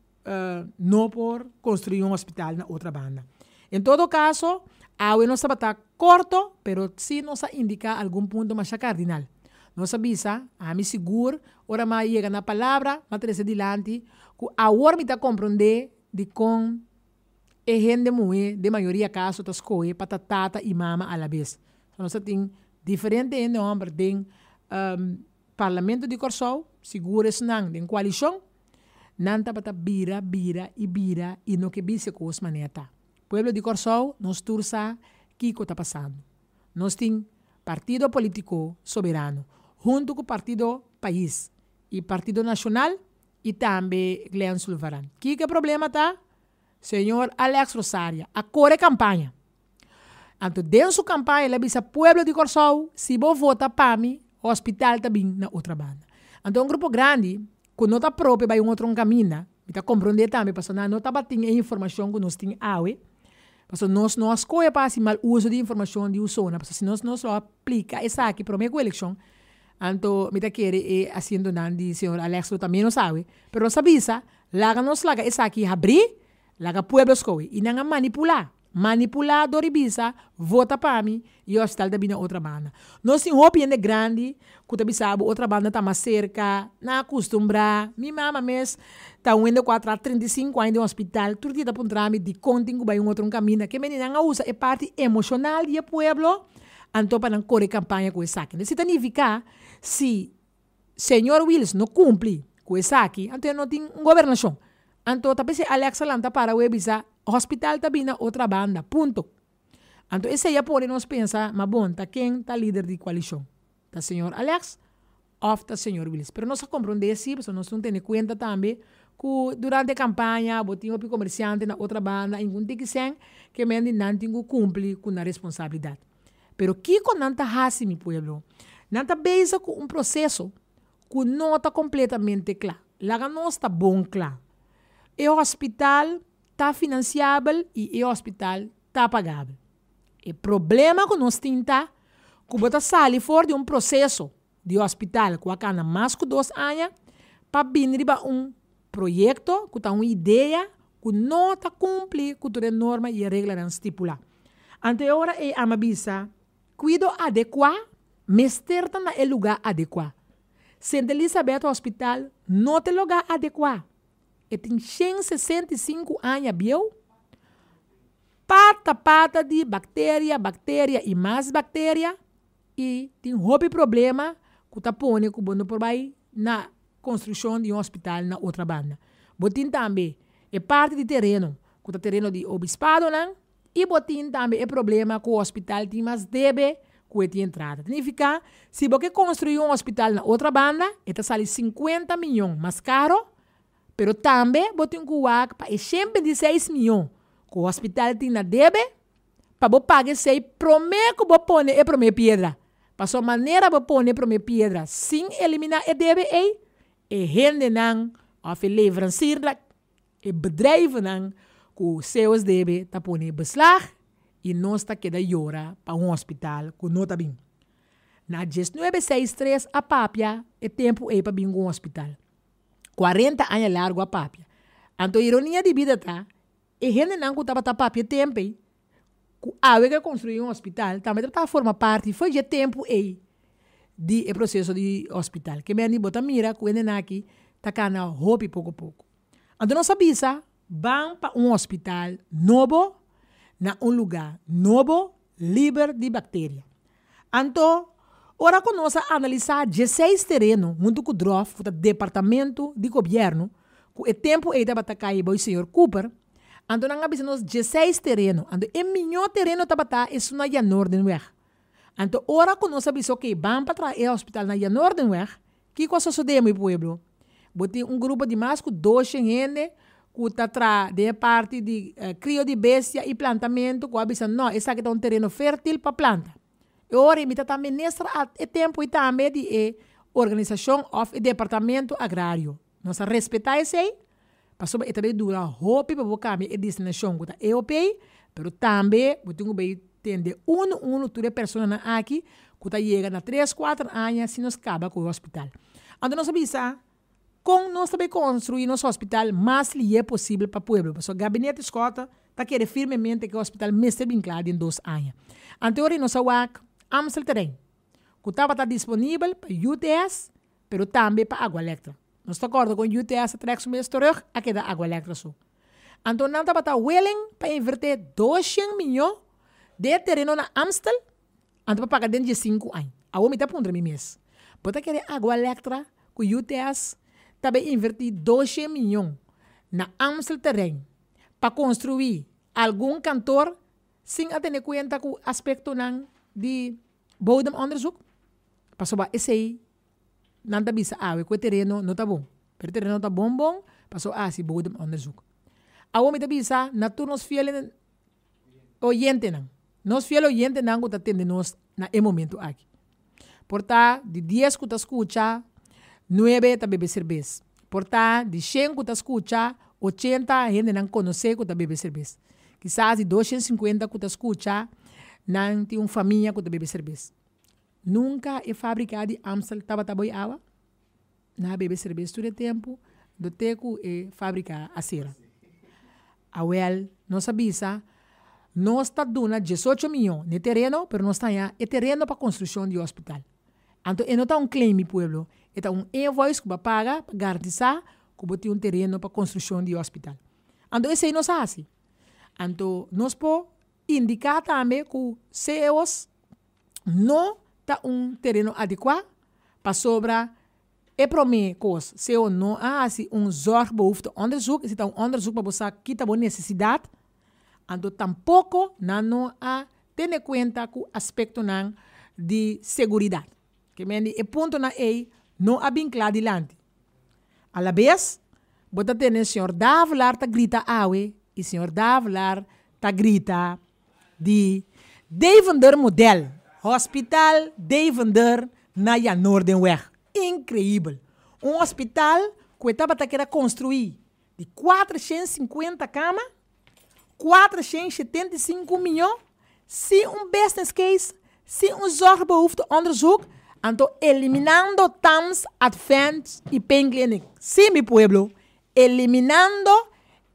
no por construi un hospital na otra banda. En todo caso, awe nos tabata corto, pero si nos a indica algun punto masha cardinal. Nos a bisa, ami sigur, ora mi a yega na palabra, mi a trece dilanti cu awor mi ta comprende dicon e hende muhe den mayoria caso ta scohe pa ta tata y mama alabes. Nos a tin diferente hende homber den Parlamento di Kòrsou, sigur esnan den koalishon, nan tabata bira, bira i bira i no ke bisa kos manera ta. Pueblo di Kòrsou, nos tur sa kiko ta pasando. Nos tin Partido Politiko Soberano, huntu ku Partido Pais i Partido Nashonal i tambe Glenn Sulvaran. Kiko e problema ta? Señor Alex Rosaria a kore kampaña. Anto den su kampaña el a bisa pueblo di Kòrsou, si bo vota pa mi, hospital ta bin na otra banda. Anto un grupo grandi ku no ta propio bai un otro un kaminda, mi ta komprondé tambe pasobra nan no tabatin e informashon ku nos tin awe, pasobra nos no a skohe pa hasi mal uso di informashon di usona, pasobra si nos nos lo aplika esaki promé ku elekshon. Anto mi ta kere e asientonan di señor Alex lo ta menos awe. Pero nos a bisa, laga nos laga esaki habrí, laga pueblo skohe. I nan a manipulá. Manipulá dor di bisa, vota pa mi i e hospital ta bini na otra banda. Nos tin hopi hende grandi ku ta bisa bo otra banda ta mas serka, nan a kustumbrá. Mi mama mes ta un hende ku a traha 35 aña den hospital, tur dia ta puntra mi dikon tin ku bai un otro un kaminda. Ke mende nan a usa e parti emoshonal di e pueblo anto pa nan kore kampaña ku esaki. Entonces si ta nifiká si Señor Wiels no cumpli cu esaki, anto e no tin un gobernacion. Anto ta p'esey Alex a lanta para awe bisa, hospital ta bini na otra banda, punto. Anto esey a pone nos pensa, ma bon, ta ken ta lider di coalicion? Ta señor Alex of ta señor Wiels? Pero nos a comprende si, pasobra nos tin tene cuenta tambe cu durante campaña bo tin hopi comerciante na otra banda, y un tiki cen ke men di nan tin cu cumpli cu nan responsabilidad. Pero kiko nan ta hasi, mi pueblo? Nan ta bezig ku un proseso ku no ta kompletamente kla. Laga nos ta bon kla. E hospital ta finansiabel i e hospital ta pagabel. E problema ku nos tin ta ku bo ta sali for di un proseso di hospital ku a kana mas ku dos aña pa bini riba un proyekto ku ta un idea ku no ta kumpli ku tur e norma i e reglanan stipulá. Anto e ora ei ama bisa, Kuido adekuá mester ta na e lugá adekuá. Sint Elisabeth Hospital no ta e lugá adekuá. E tin 165 aña bieu, pata pata di bakteria, bakteria i mas bakteria, i tin hopi problema ku ta pone ku bo no por bai na konstrukshon di un hospital na otra banda. Bo tin tambe e parti di tereno ku ta tereno di obispadonan i bo tin tambe e problema ku hospital tin mas debe ku e tin entrada. Ta nifiká si bo ke konstruí un hospital na otra banda e ta sali 50 miyon mas karo, pero tambe bo tin ku wak pa e 126 miyon ku hospital tin na debe pa bo paga esei promé ku bo pone e promé piedra. Pasobra manera bo pone e promé piedra sin eliminá e debe ei, e hendenan òf e leveransiernan, e bedrijvennan ku seos debe ta pone beslag i nos ta keda yora pa un hospital ku no ta bin. Na 1963 a papia e tempu ei pa bin ku un hospital. 40 aña largu a papia. Anto ironia di bida ta, e hendenan ku tabata papia e tempu ei, ku awe ke konstruí un hospital, tambe tabata forma parti for dje tempu ei di e proseso di hospital. Ke mende bo ta mira ku hendenan aki ta kana hopi poko poko. Anto nos a bisa, ban pa un hospital nobo na un lugá nobo, liber di bakteria. Anto, ora ku nos a analisá 16 tereno huntu ku DROV, ku ta departamento di gobièrnu, ku e tempu ei tabata kai bou señor Cooper, anto nan a bisa nos 16 tereno. Anto e mihó tereno tabata esun na Jan Noordenweg. Anto ora ku nos a bisa oke, ban pa traha e hospital na Jan Noordenweg, kiko a sosodé, mi pueblo? Bo tin un grupo di mas ku 200 hende ku ta traha den e parti di krio di bestia i plantamentu ku a bisa no, esaki ta un tereno fértil pa planta. E ora ei mi ta ta minister e tempu ei tambe di e organisashon òf e departamento agrario. Nos a respetá esei pasobra e ta bay dura hopi pa bo kambia e destinashon ku ta EOP, pero tambe bo tin ku bay tende unu unu tur e personanan aki ku ta yega na tres kuater aña si nos kaba ku e hospital. Anto nos a bisa kon nos ta bay konstruí nos hospital mas lihe posibel pa pueblo, pasobra Gabinete Schotte ta kere firmemente ku e hospital mester bin kla den 2 aña. Anto e ora ei nos a wak Amstelterrein ku tabata disponibel pa UTS pero tambe pa Aqualectra. Nos ta kòrda kon UTS a trèk su mes terug, a keda Aqualectra so. Anto nan tabata willing pa invertí 200 miyon den e tereno na Amstel, anto pa paga den 15 aña. Awor mi ta puntra mi mes, bo ta kere Aqualectra ku UTS ta bai invertí 200 miyon na Amstel terrein pa konstruí algun kantor sin a tene kuenta ku aspektonan di bodemonderzoek? Pasobra esei nan ta bisa awe ku e tereno no ta bon. Pero e tereno ta bon bon pasobra a hasi bodemonderzoek. Awor mi ta bisa na tur nos fiel oyentenan, nos fiel oyentenan ku ta tende nos na e momento aki. Por ta di 10 ku ta skucha, 9 ta bebe serbes. Por ta di 100 ku ta skucha, 80 hendenan konosé ku ta bebe serbes. Kisas di 250 ku ta skucha, nan tin un famia ku ta bebe serbes. Nunka e fábrika di Amstel tabata boi awa. Nan a bebe serbes tur e tempu, do te ku e fábrika a sera. Awèl, nos a bisa, nos ta duna diesocho miyon n'e tereno, pero nos ta haña e tereno pa konstrukshon di hospital. Anto e no ta un claim, mi pueblo, e ta un invoice ku bo a paga pa garantisá ku bo tin un tereno pa konstrukshon di hospital. Anto esei nos a hasi. Anto nos por indiká tambe ku CEO's no ta un tereno adekuá pasobra e promé kos seo no a hasi un zorgbehoefteonderzoek, esei ta un onderzoek pa bo sa ki ta bo nesesidat, anto tampoko nan no a tene kuenta ku aspektonan di seguridat. Ke men di e puntonan ei no a bin kla dilanti. Alabes bo ta tene señor Davelaar ta grita awe i señor Davelaar ta grita di Deventer Model, Hospital Deventer na Jan Noordenweg. Increibel! Un hospital cu e tabata keda construi di 450 cama, 475 miyon, sin un business case, sin un zorgbehoefteonderzoek, anto eliminando TAMS, Advent y Pain Clinic. Sí, mi pueblo, eliminando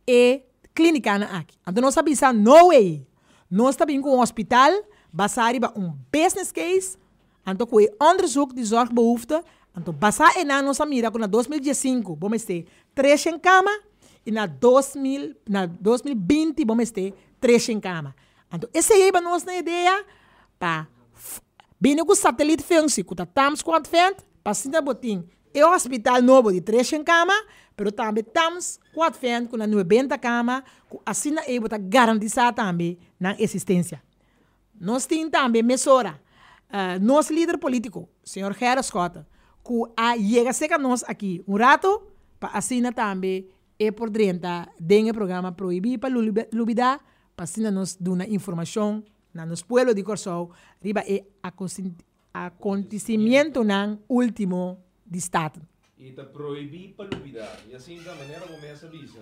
e klínikanan aki. Anto nos a bisa no way! Nos ta bin ku un hospital basá riba un business case, anto ku e onderzoek di zorgbehoefte, anto basá einan nos a mira ku na 2015 bo mester 300 kama i na 2000 na 2020 bo mester 300 kama. Anto esei a hiba nos na idea pa bini ku satellietfunctie ku ta Tams ku Advent pa asina bo tin E hospital nobo di 300 kama, pero tambe Tams ku Advent ku na 90 kama, ku asina ei bo ta garantisá tambe nan esistensia. Nos tin tambe mesora nos lider polítiko, señor Gerrit Schotte, ku a yega serka nos aki un rato pa asina tambe e por drenta den e programa Prohibí pa Lubidá pa asina nos duna informashon na nos pueblo di Kòrsou riba e Akontesimientonan último di Staten.
I ta prohibí pa lubidá. I asin ta manera bo mes a bisa.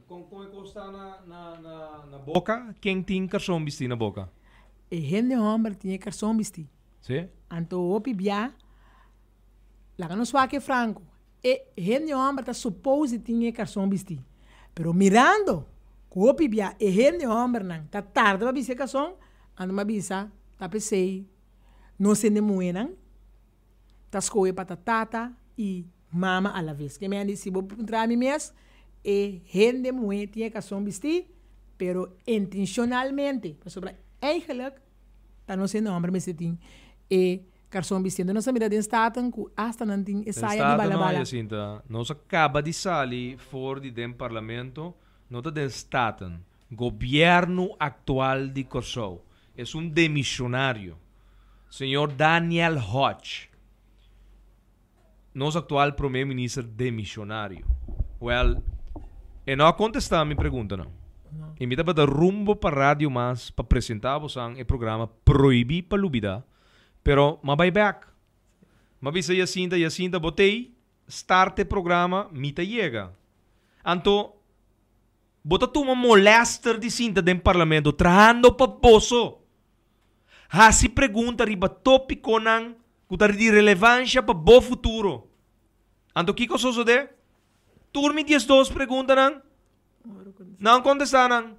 Kon kon e kos ta na na na boka? Ken tin karson bistí na boka?
E hende hòmber tin e karson bistí.
Sí.
Anto hopi bia, laga nos wak e franko, e hende hòmber ta supose di tin e karson bistí. Pero mirando ku hopi bia e hende hòmbernan ta tarda pa bisti e karson, Anto m'a bisa, Ta p'esei nos hende muhénan ta skohe pa ta tata i mama alaves. Ke men di, si bo puntra mi mes, e hende muhé tin e kason bistí, pero intenshonalmente, pasobra eigenlijk ta nos hende hòmber mester tin e karson bistí. Anto nos a mira den Staten ku asta nan tin e saya di
Den Staten no,
bala bala.
Jacinta. Nos a kaba di sali for di den Parlamento, no ta den Staten. Gobièrnu aktual di Kòrsou es un demishonario, señor Daniel Hodge, nos aktual promé minister demishonario. Wèl, e no a kontestá mi preguntanan. I mi tabata rumbo pa Radio Mas pa presentá bosan e programa Prohibí pa Lubidá, pero m'a bai bèk. M'a bisa Jacinta, Jacinta, bo t'ei, start e programa, mi ta yega. Anto. Bo ta tuma molester di sinta den parlamento trahando pa boso. Hasi pregunta riba tópikonan ku ta di relevansha pa bo futuro. Anto kiko sosodé? Tur mi 12 preguntanan nan a kontestá nan.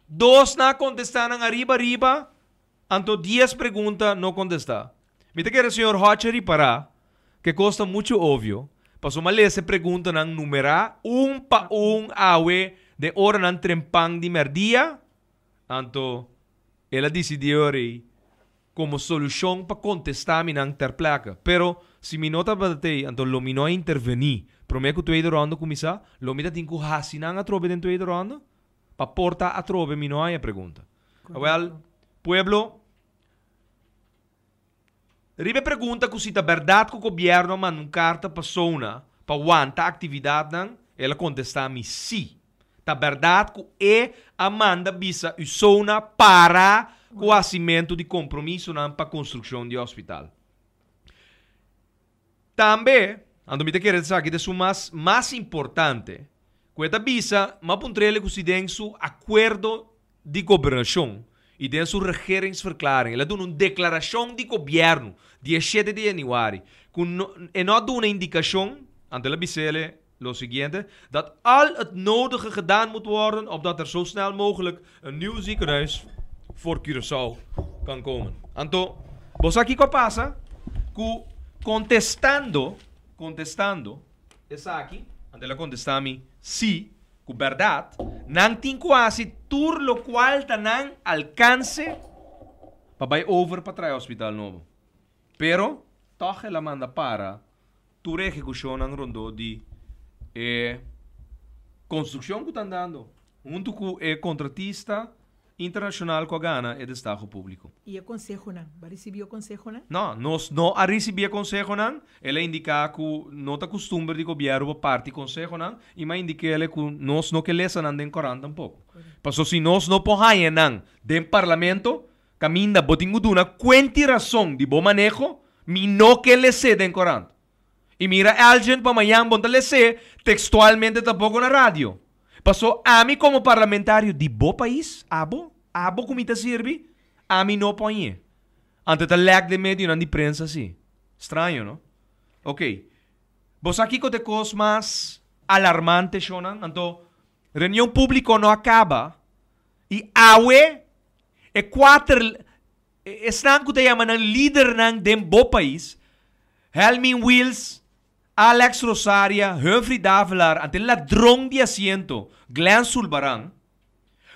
Dos nan a kontestá nan ariba ariba, anto dies pregunta no kontestá. Mi ta kere señor Hodge ripará ku e kos ta muchu obvio, pasobra mi a lesa e preguntanan numerá un pa un awe den oranan trempan di mèrdia, anto el a disidí ora ei komo solushon pa kontestá mi nan ter plekke. Pero si mi no tabata t'ei, anto lo mi no a intervení. Promé ku tweede ronde kuminsá, lo mi ta tin ku hasi nan atrobe den tweede ronde pa por ta atrobe mi no haña pregunta. Awèl, pueblo. Riba e pregunta ku si ta bèrdat ku gobièrnu a manda un karta pa Sona pa wanta aktividatnan, el a kontestá mi sí. Ta bèrdat ku e a manda bisa Usona para ku hasimentu di kompromisonan pa konstrukshon di hospital. Tambe, anto mi ta kere esaki ta esun mas mas importante, ku e ta bisa, m'a puntr'el ku si den su akuerdo di gobernashon. I den su regeringsverklaring, el a duna un deklarashon di gobièrnu di e shete di yanüari, ku no, e no a duna indikashon, anto el a bis'ele lo siguiente, dat al het nodige gedaan moet worden opdat er zo snel mogelijk een nieuw ziekenhuis voor Curaçao kan komen. Anto, bo sa kiko a pasa? Ku kontestando, kontestando esaki, anto el a kontestá mi, sí, Ku bèrdat, nan tin ku hasi tur lokual ta nan alkanse pa bai over pa traha e hospital nobo. Pero, tòg el a manda para tur e ehekushonnan rondó di e konstrukshon ku ta andando huntu ku e kontratista Internashonal ku a gana e destaho públiko.
I e konsehonan? Bo a risibí e konsehonan?
No, nos no a risibí e konsehonan. El a indiká ku no ta kustumber di gobièrnu pa parti konsehonan i m'a indik'é ku nos no ke lesa nan den korant tampoko. Paso si nos no por haña nan den parlamento, kaminda bo tin ku duna kuenta i rason di bo maneho, mi no ke les'é den korant. I mira Elgin pa mañan bo no ta les'é tekstualmente tampoko na radio. Paso ami komo parlamentario di bo pais, abo, abo ku mi ta sirbi, ami no poñ'é. Anto ta lèk den medionan di prensa si. Straño, no? Ok. Bo sa kiko ta e kos mas alarmante, shonnan? Anto, reunion públiko no a kaba i awe e kuater esnan ku ta yama nan lidernan den bo pais, Helmin Wiels, Alex Rosaria, Humphrey Davelaar ante ladron di asiento Glenn Sulbaran,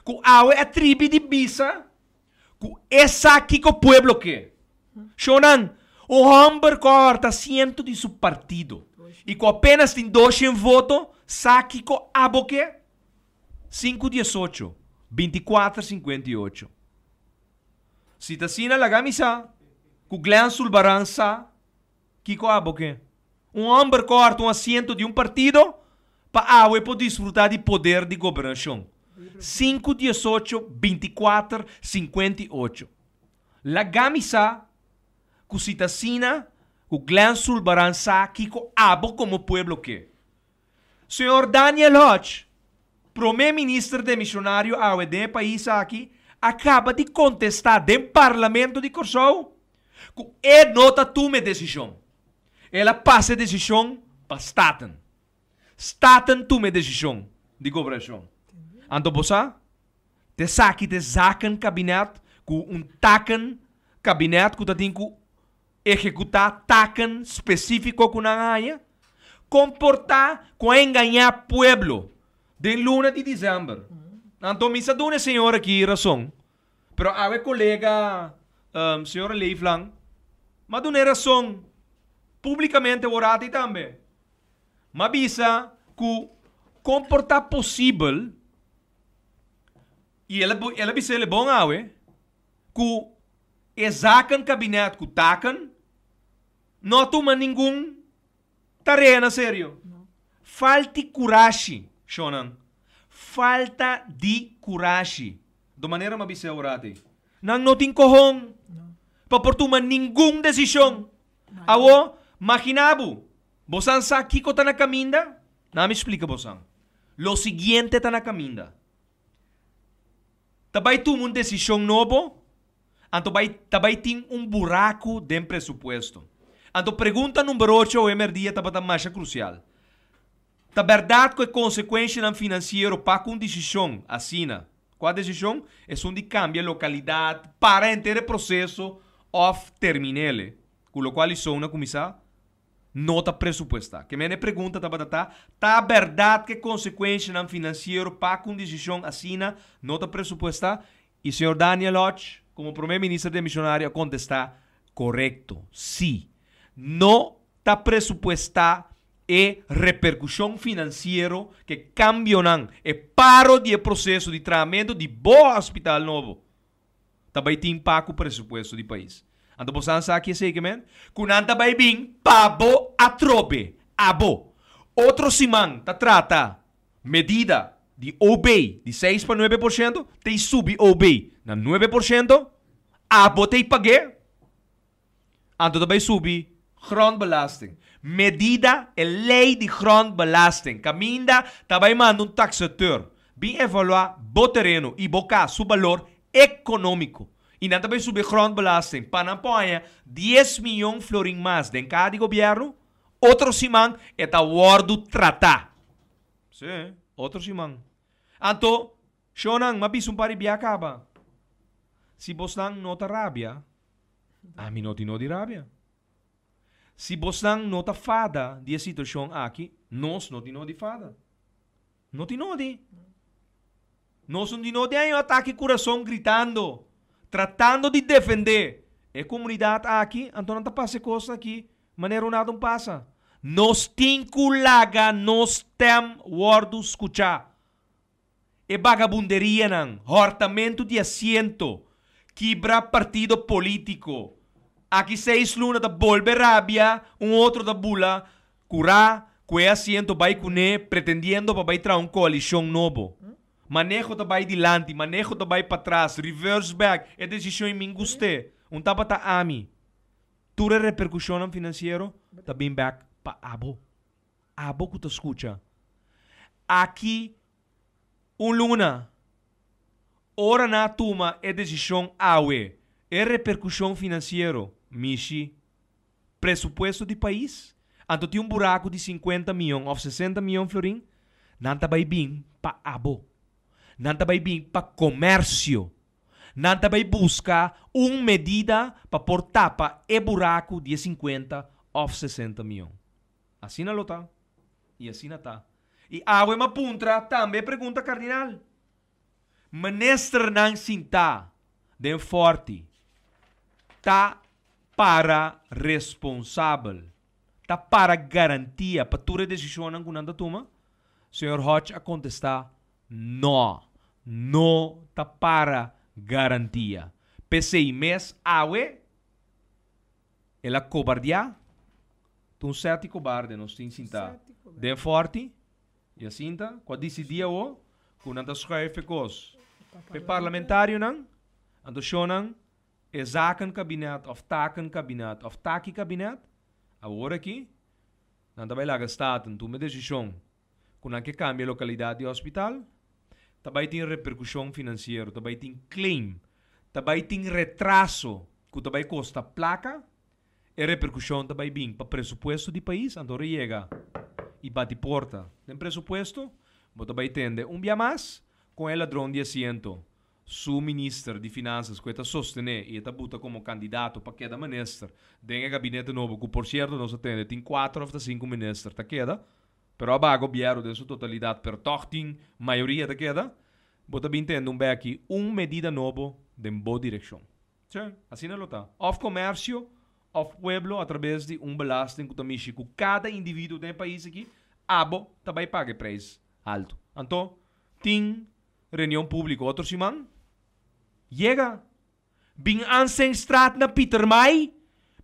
ku awe a tribi di bisa ku e sa kiko pueblo ke. Shownan, un homber ku a horta asiento di su partido i ku apenas tin doshen voto sa kiko abo ke? Sinku diesocho, binti kuater sinkuenta i ocho. Si ta asina laga mi sa ku Glenn Sulbaran sa Kiko abo ke? Un hòmber kòrta un asiento di un partido pa awe por disfrutá di poder di gobernashon. Sinku 18 24 58. Laga mi sa ku si ta asina ku Glenn Sulbaran sa kiko abo komo pueblo ke. Señor Daniel Hodge, Prome Minister demisionario awe den e pais aki, a kaba di kontestá den Parlamento di Kòrsou ku e no ta tuma e desishon. El a pasa e desishon pa Staten. Staten tuma e desishon di gobernashon. Anto bo sa, ta esaki ta e zakenkabinet ku un takenkabinet ku ta tin ku ehekutá taken spesífiko ku nan a haña, komportá ku a engañá pueblo den luna di desèmber. Anto mi sa duna e señor aki rason, pero awe kolega señora Leeflang m'a duna e rason públikamente wor ati tambe. M'a bisa ku komportá posibel, i el a bisa el e bon awe, ku e zakenkabinet ku taken no a tuma ningun tarea na serio. Falti kurashi, shonnan. Falta di kurashi. Do manera m'a bisa awor ati. Nan no tin kohon pa por tuma ningun desishon. Awo, magina bo, bosan sa kiko ta na kaminda? Na mi splika bosan. Lo siguiente ta na kaminda. Ta bai tuma un desishon nobo, anto bai ta bai tin un buraku den presupuesto. Anto pregunta number ocho awe merdia tabata masha krusial. Ta bèrdat ku e konsekuenshanan finansiero pa ku un desishon asina, kua desishon? Esun di kambia lokalidat, para henter e proseso òf termin'ele, ku lokual Isona kuminsá no ta presupuestá. Ke mene pregunta tabata ta, Ta bèrdat ku e konsekuenshanan finansiero pa ku un desishon asina no ta presupuestá? I señor Daniel Hodge, komo promé minister demishonario a kontestá, Korekto, sí. No ta presupuestá e reperkushon finansiero ku e kambionan, e paro di e proseso di trahamentu di bo hospital nobo. Ta bai tin pa ku presupuesto di pais. Anto bo san sa ki esei ke men? Ku nan ta bai bin pa bo atrobe, abo. Otro siman ta trata medida di OB di seis pa 9%, ta subi OB na 9%, abo ta pag'é. Anto ta bai subi grondbelasting. Medida e lei di grondbelasting kaminda ta bai manda un taxateur bin evaluá bo tereno i bo kas su balor. ekonómiko. I nan ta bai subi grondbelasting pa nan por haña dies miyon florin mas den kaha di gobièrnu. Otro siman e ta wòrdu tratá. Sí, otro siman. Anto, shownan, m'a bisa un par di bia kaba. Si bosnan no ta rabia, ami no tin no di rabia. Si bosnan no ta fada di e situashon aki, nos no tin no di fada. No tin nodi. Nos no tin nodi haña un atake kurason gritando, tratando di defendé e komunidat aki, anto nan ta pasa e kosnan aki manera un nada un pasa. Nos tin ku laga nos stèm wòrdu skuchá. E bagabunderianan, hòrtamentu di asiento, kibra partido polítiko. Aki seis luna ta bolbe rabia, un otro ta bula kurá ku e asiento bai kuné pretendiendo pa bai traha un koalishon nobo. Maneho ta bai dilanti, maneho ta bai patras, reverse back, e desishon i min gust'é. Un tabata ami. Tur e reperkushonnan finansiero ta bin bèk pa abo. Abo ku ta skucha. Aki un luna, ora nan a tuma e desishon awe, e reperkushon finansiero mishi presupuesto di pais, anto tin un buraku di sinkuenta mion òf sesenta mion florin, nan ta bai bin pa abo. Nan ta bai bin pa komersio. Nan ta bai buska un medida pa por tapa e buraku di e sinkuenta òf sesenta mion. Asina lo ta, i asina ta. I awe m'a puntra tambe e pregunta kardinal. Ministernan sintá den Fòrti ta para responsabel, ta para garantia pa tur e desishonnan ku nan ta tuma? Señor Hodge a kontestá, Nò, no ta para garantia. P'esei mes awe el a kobardiá. Ta un sèt kobarde nos tin sintá den Fòrti. Jacinta, ku a disidí awo ku nan ta schuif e kos p'e parlamentarionan, anto shonnan e zakenkabinet òf takenkabinet òf takikabinet, awor aki nan ta bai laga Staten tuma e desishon ku nan ke kambia lokalidat di hospital, ta bai tin reperkushon finansiero, ta bai tin claim, ta bai tin retraso ku ta bai kosta plaka. E repercusion ta bay bin pa presupuesto di pais, anto ora yega y bati porta den presupuesto, bo ta bay tende un bia mas con e ladron di asiento, su minister di finanzas cu e ta sostene y e ta buta como candidato pa keda minister den e gabinete nobo cu por cierto nos a tende tin cuatro of ta cinco minister ta keda, pero a baha gobierno den su totalidad pero toch tin mayoria ta keda, bo ta bin tende un beki un medida nobo den bo direccion. Sí, asina lo ta. Òf komersio òf pueblo atrabes di un belasting ku ta mishi ku kada individuo den e pais aki, abo ta bai paga e preis haltu. Anto, tin reunion públiko otro siman? Yega! Bin Ansenstraat na Pietermaai,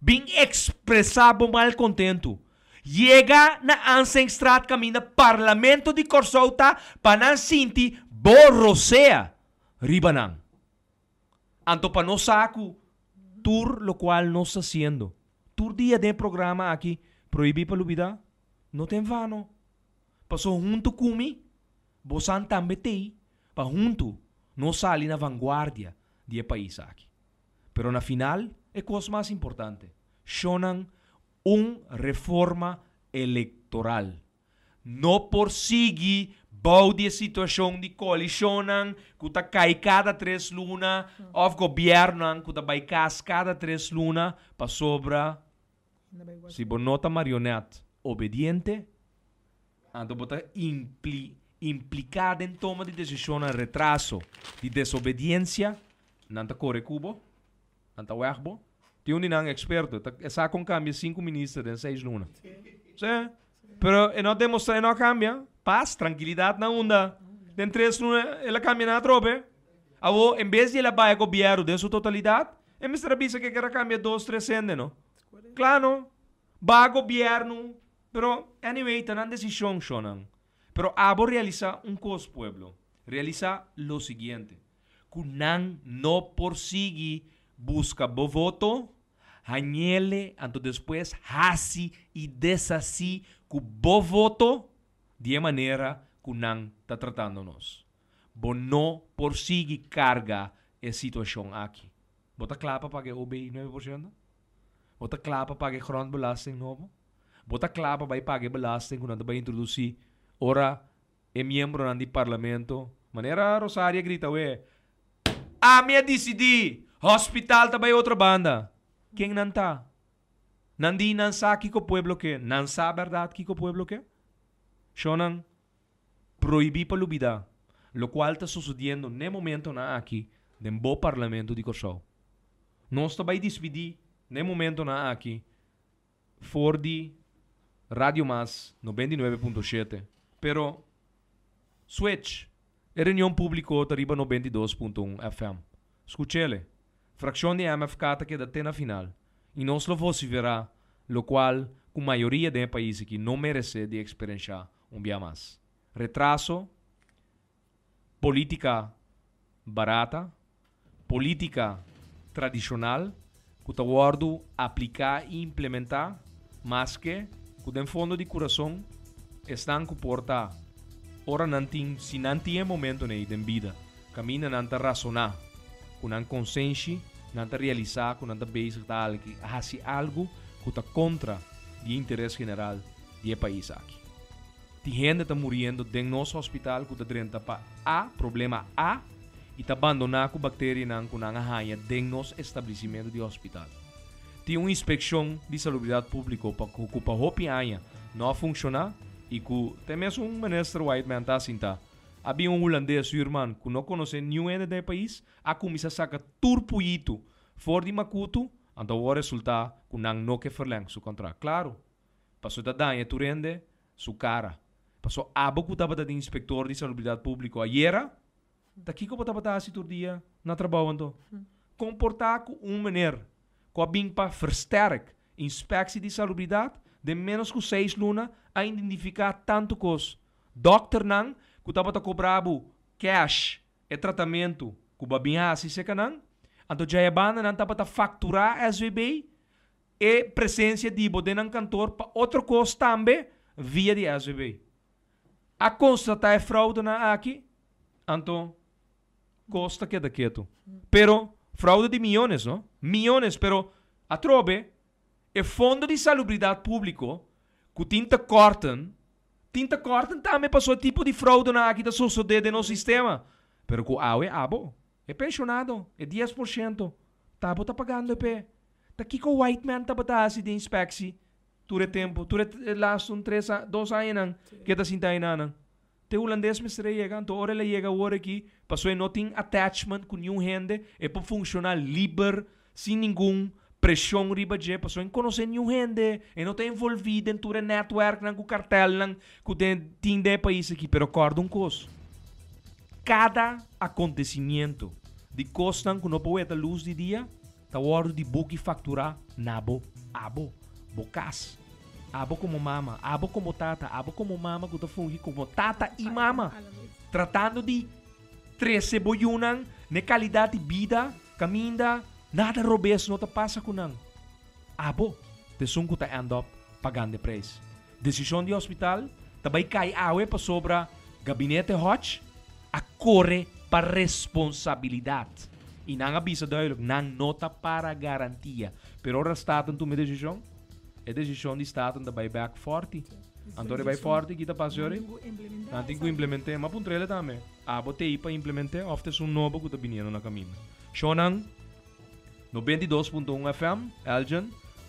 bin ekspresá bo malkontentu. Yega na Ansenstraat kaminda Parlamento di Kòrsou ta pa nan sinti bo rosea riba nan. Anto pa nos sa ku tur lokual nos ta hasiendo tur dia den e programa aki Prohibí pa Lubidá no ta en vano. Paso huntu ku mi, bosan tambe t'ei pa huntu nos sali na vanguardia di e pais aki. Pero na final, e kos mas importante, shonnan un reforma elektoral. No por sigui bou di e situashon di koalishonnan ku ta kai kada tres luna òf gobièrnunan ku ta bai kas kada tres luna pasobra si bo no ta marionèt obediente anto bo ta impliká den toma di desishonnan retraso di desobediensia nan ta kore ku bo, nan ta wèg bo. Tin un di nan eksperto ta e sa kon kambia sinku minister den seis luna. Sí. Pero e no a demostra, e no a kambia. Pas, trankilidat na unda. Den tres luna el a kambia nan atrobe. Awor, en bes di el a bai gobièrnu den su totalidat, e mester a bisa ke ker a kambia dos, tres hende, no? Kla no. Ba gobièrnu, pero anyway, ta nan desishon, shonnan. Pero abo realisá un kos, pueblo. Realisá lo siguiente, ku nan no por sigui buska bo voto, hañele anto despues hasi i deshasí ku bo voto di e manera ku nan ta tratando nos. Bo no por sigui karga. e situashon aki. Bo ta kla pa paga e OB 9%? Bo ta kla pa paga e grondbelasting nobo? Bo ta kla pa bai paga e belasting ku nan ta bai introdusí ora e miembronan di parlamento, manera Rosaria grita awe, Ami a disidí! Hospital ta bai otro banda! Ken nan ta? Nan di nan sa kiko pueblo ke. Nan sa bèrdat kiko pueblo ke? Shonnan, prohibí pa lubidá lokual ta sosodiendo n'e momentonan aki den bo Parlamento di Kòrsou. Nos ta bai dispidí n'e momentonan aki for di Radio Mas 99.7, pero switch e reunion públiko ta riba 92.1 FM. Skuch'ele. Frakshon di MFK ta keda te na final i nos lo vosiferá lokual ku mayoria den e pais aki no meresé di eksperenshá un bia mas. Retraso, polítika barata, polítika tradishonal ku ta wòrdu apliká i implementá maske ku den fondo di kurason esnan ku por ta ora nan tin si nan tin e momentonan ei den bida kaminda nan ta rasoná ku nan konsenshi nan ta realisá ku nan ta bezig ta hasi algu ku ta kontra di e interes general di e pais aki. Tin hende ta muriendo den nos hospital ku ta drenta pa A, problema A, i ta bandoná ku bakterianan ku nan a haña den nos establisimentu di hospital. Tin un inspekshon di salubridat públiko pa ku ku pa hopi aña no a funshoná i ku te mesun minister Whiteman ta asintá. A bin un hulandes huurman ku no konosé niun hende den e pais a kuminsá saka tur puyitu for di makutu anto awor resultá ku nan no ke verleng su kontrakt. Klaru, paso ta daña tur hende su kara. Paso abo ku tabata di inspektor di salubridat públiko ayera, ta kiko bo tabata hasi tur dia na trabou anto? Komportá ku un meneer ku a bin pa versterk inspeksie di salubridat den ménos ku seis luna a identifiká tantu kos. Dòkternan ku tabata kobra bo kèsh e tratamentu ku bo a bin hasi serka nan, anto djaya banda nan tabata fakturá SVB E presencia di bo den nan kantoor pa otro kos tambe via di SVB. A konstatá e fraudenan aki, anto kos ta keda ketu. Pero fraude di miyones no, miyones, pero atrobe e Fondo di Salubridat Públiko ku tin ta kòrten, tin ta kòrten tambe pasobra e tipo di fraudenan aki ta sosodé den nos sistema. Pero ku awe abo, e penshonado, e 10%, ta bo ta pagando e p'e. Ta kiko Whiteman tabata hasi den inspectie tur e tempo, tur e laatste un tres a dos añanan ku e ta sinta enanan? Te hulandes mester a yega, anto ora el a yega awor aki, pasobra e no tin attachment ku niun hende, e por funshoná liber sin ningun preshon riba dje, pasobra e no konosé niun hende, e no ta envolví den tur e netwerknan ku kartelnan ku den tin den e pais aki. Pero kòrda un kos, kada akontesimiento di kosnan ku no por weta lus di dia, Ta wòrdu di buki fakturá na bo, abo, bo kas, abo komo mama, abo komo tata, abo komo mama ku ta fungi komo tata i mama, tratando di trese bo yunan n'e kalidat di bida kaminda nada robes no ta pasa ku nan. Abo ta esun ku ta end up pagando e preis. Desishon di hospital ta bai kai awe pasobra Gabinete Hodge a kore pa responsabilidat i nan a bisa duidelijk nan no ta para garantia. Pero ora Staten tuma e desishon, e desishon di Staten ta bai bek forti. Anto ora e bai forti ki ta pasa yori? Nan tin ku implement'é. Ma puntr'el tambe, abo t'ei pa implement'é òf ta esun nobo ku ta biniendo na kaminda? Shownan 92.1 FM, Elgin,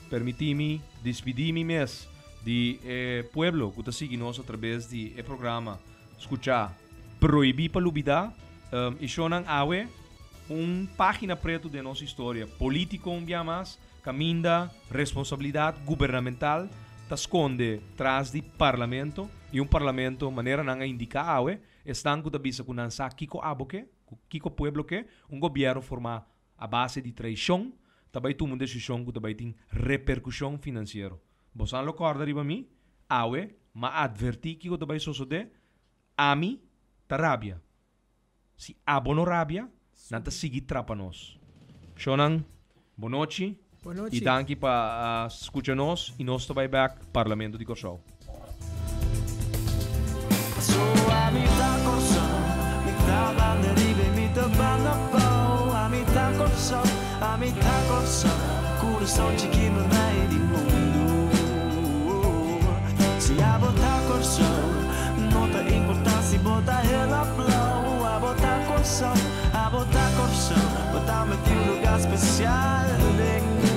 permití mi dispidí mi mes di e pueblo ku ta sigui nos atrabes di e programa Skuchá Prohibí pa Lubidá. I shownan awe un página pretu den nos historia polítiko un bia mas, kaminda responsabilidat gubernamental ta skonde tras di parlamento i un parlamento manera nan a indiká awe, esnan ku ta bisa ku nan sa kiko abo ke. Ku kiko pueblo ke? Un gobièrnu formá a base di traishon ta bai tuma un desishon ku ta bai tin reperkushon finansiero. Bosan lo kòrda riba mi? Awe m'a atvertí kiko ta bai sosodé. Ami ta rabia. Si abo no rabia, nan ta sigui trapa nos. Shonnan, bonochi i danki pa skucha nos i nos ta bai bèk Parlamento di Kòrsou.
Ami ta Kòrsou, kurason chikitu mas di mundu. Si abo ta Kòrsou, no ta importá si bo ta hel òf blou. Abo ta Kòrsou, abo ta Kòrsou, bo ta un lugá spesial den.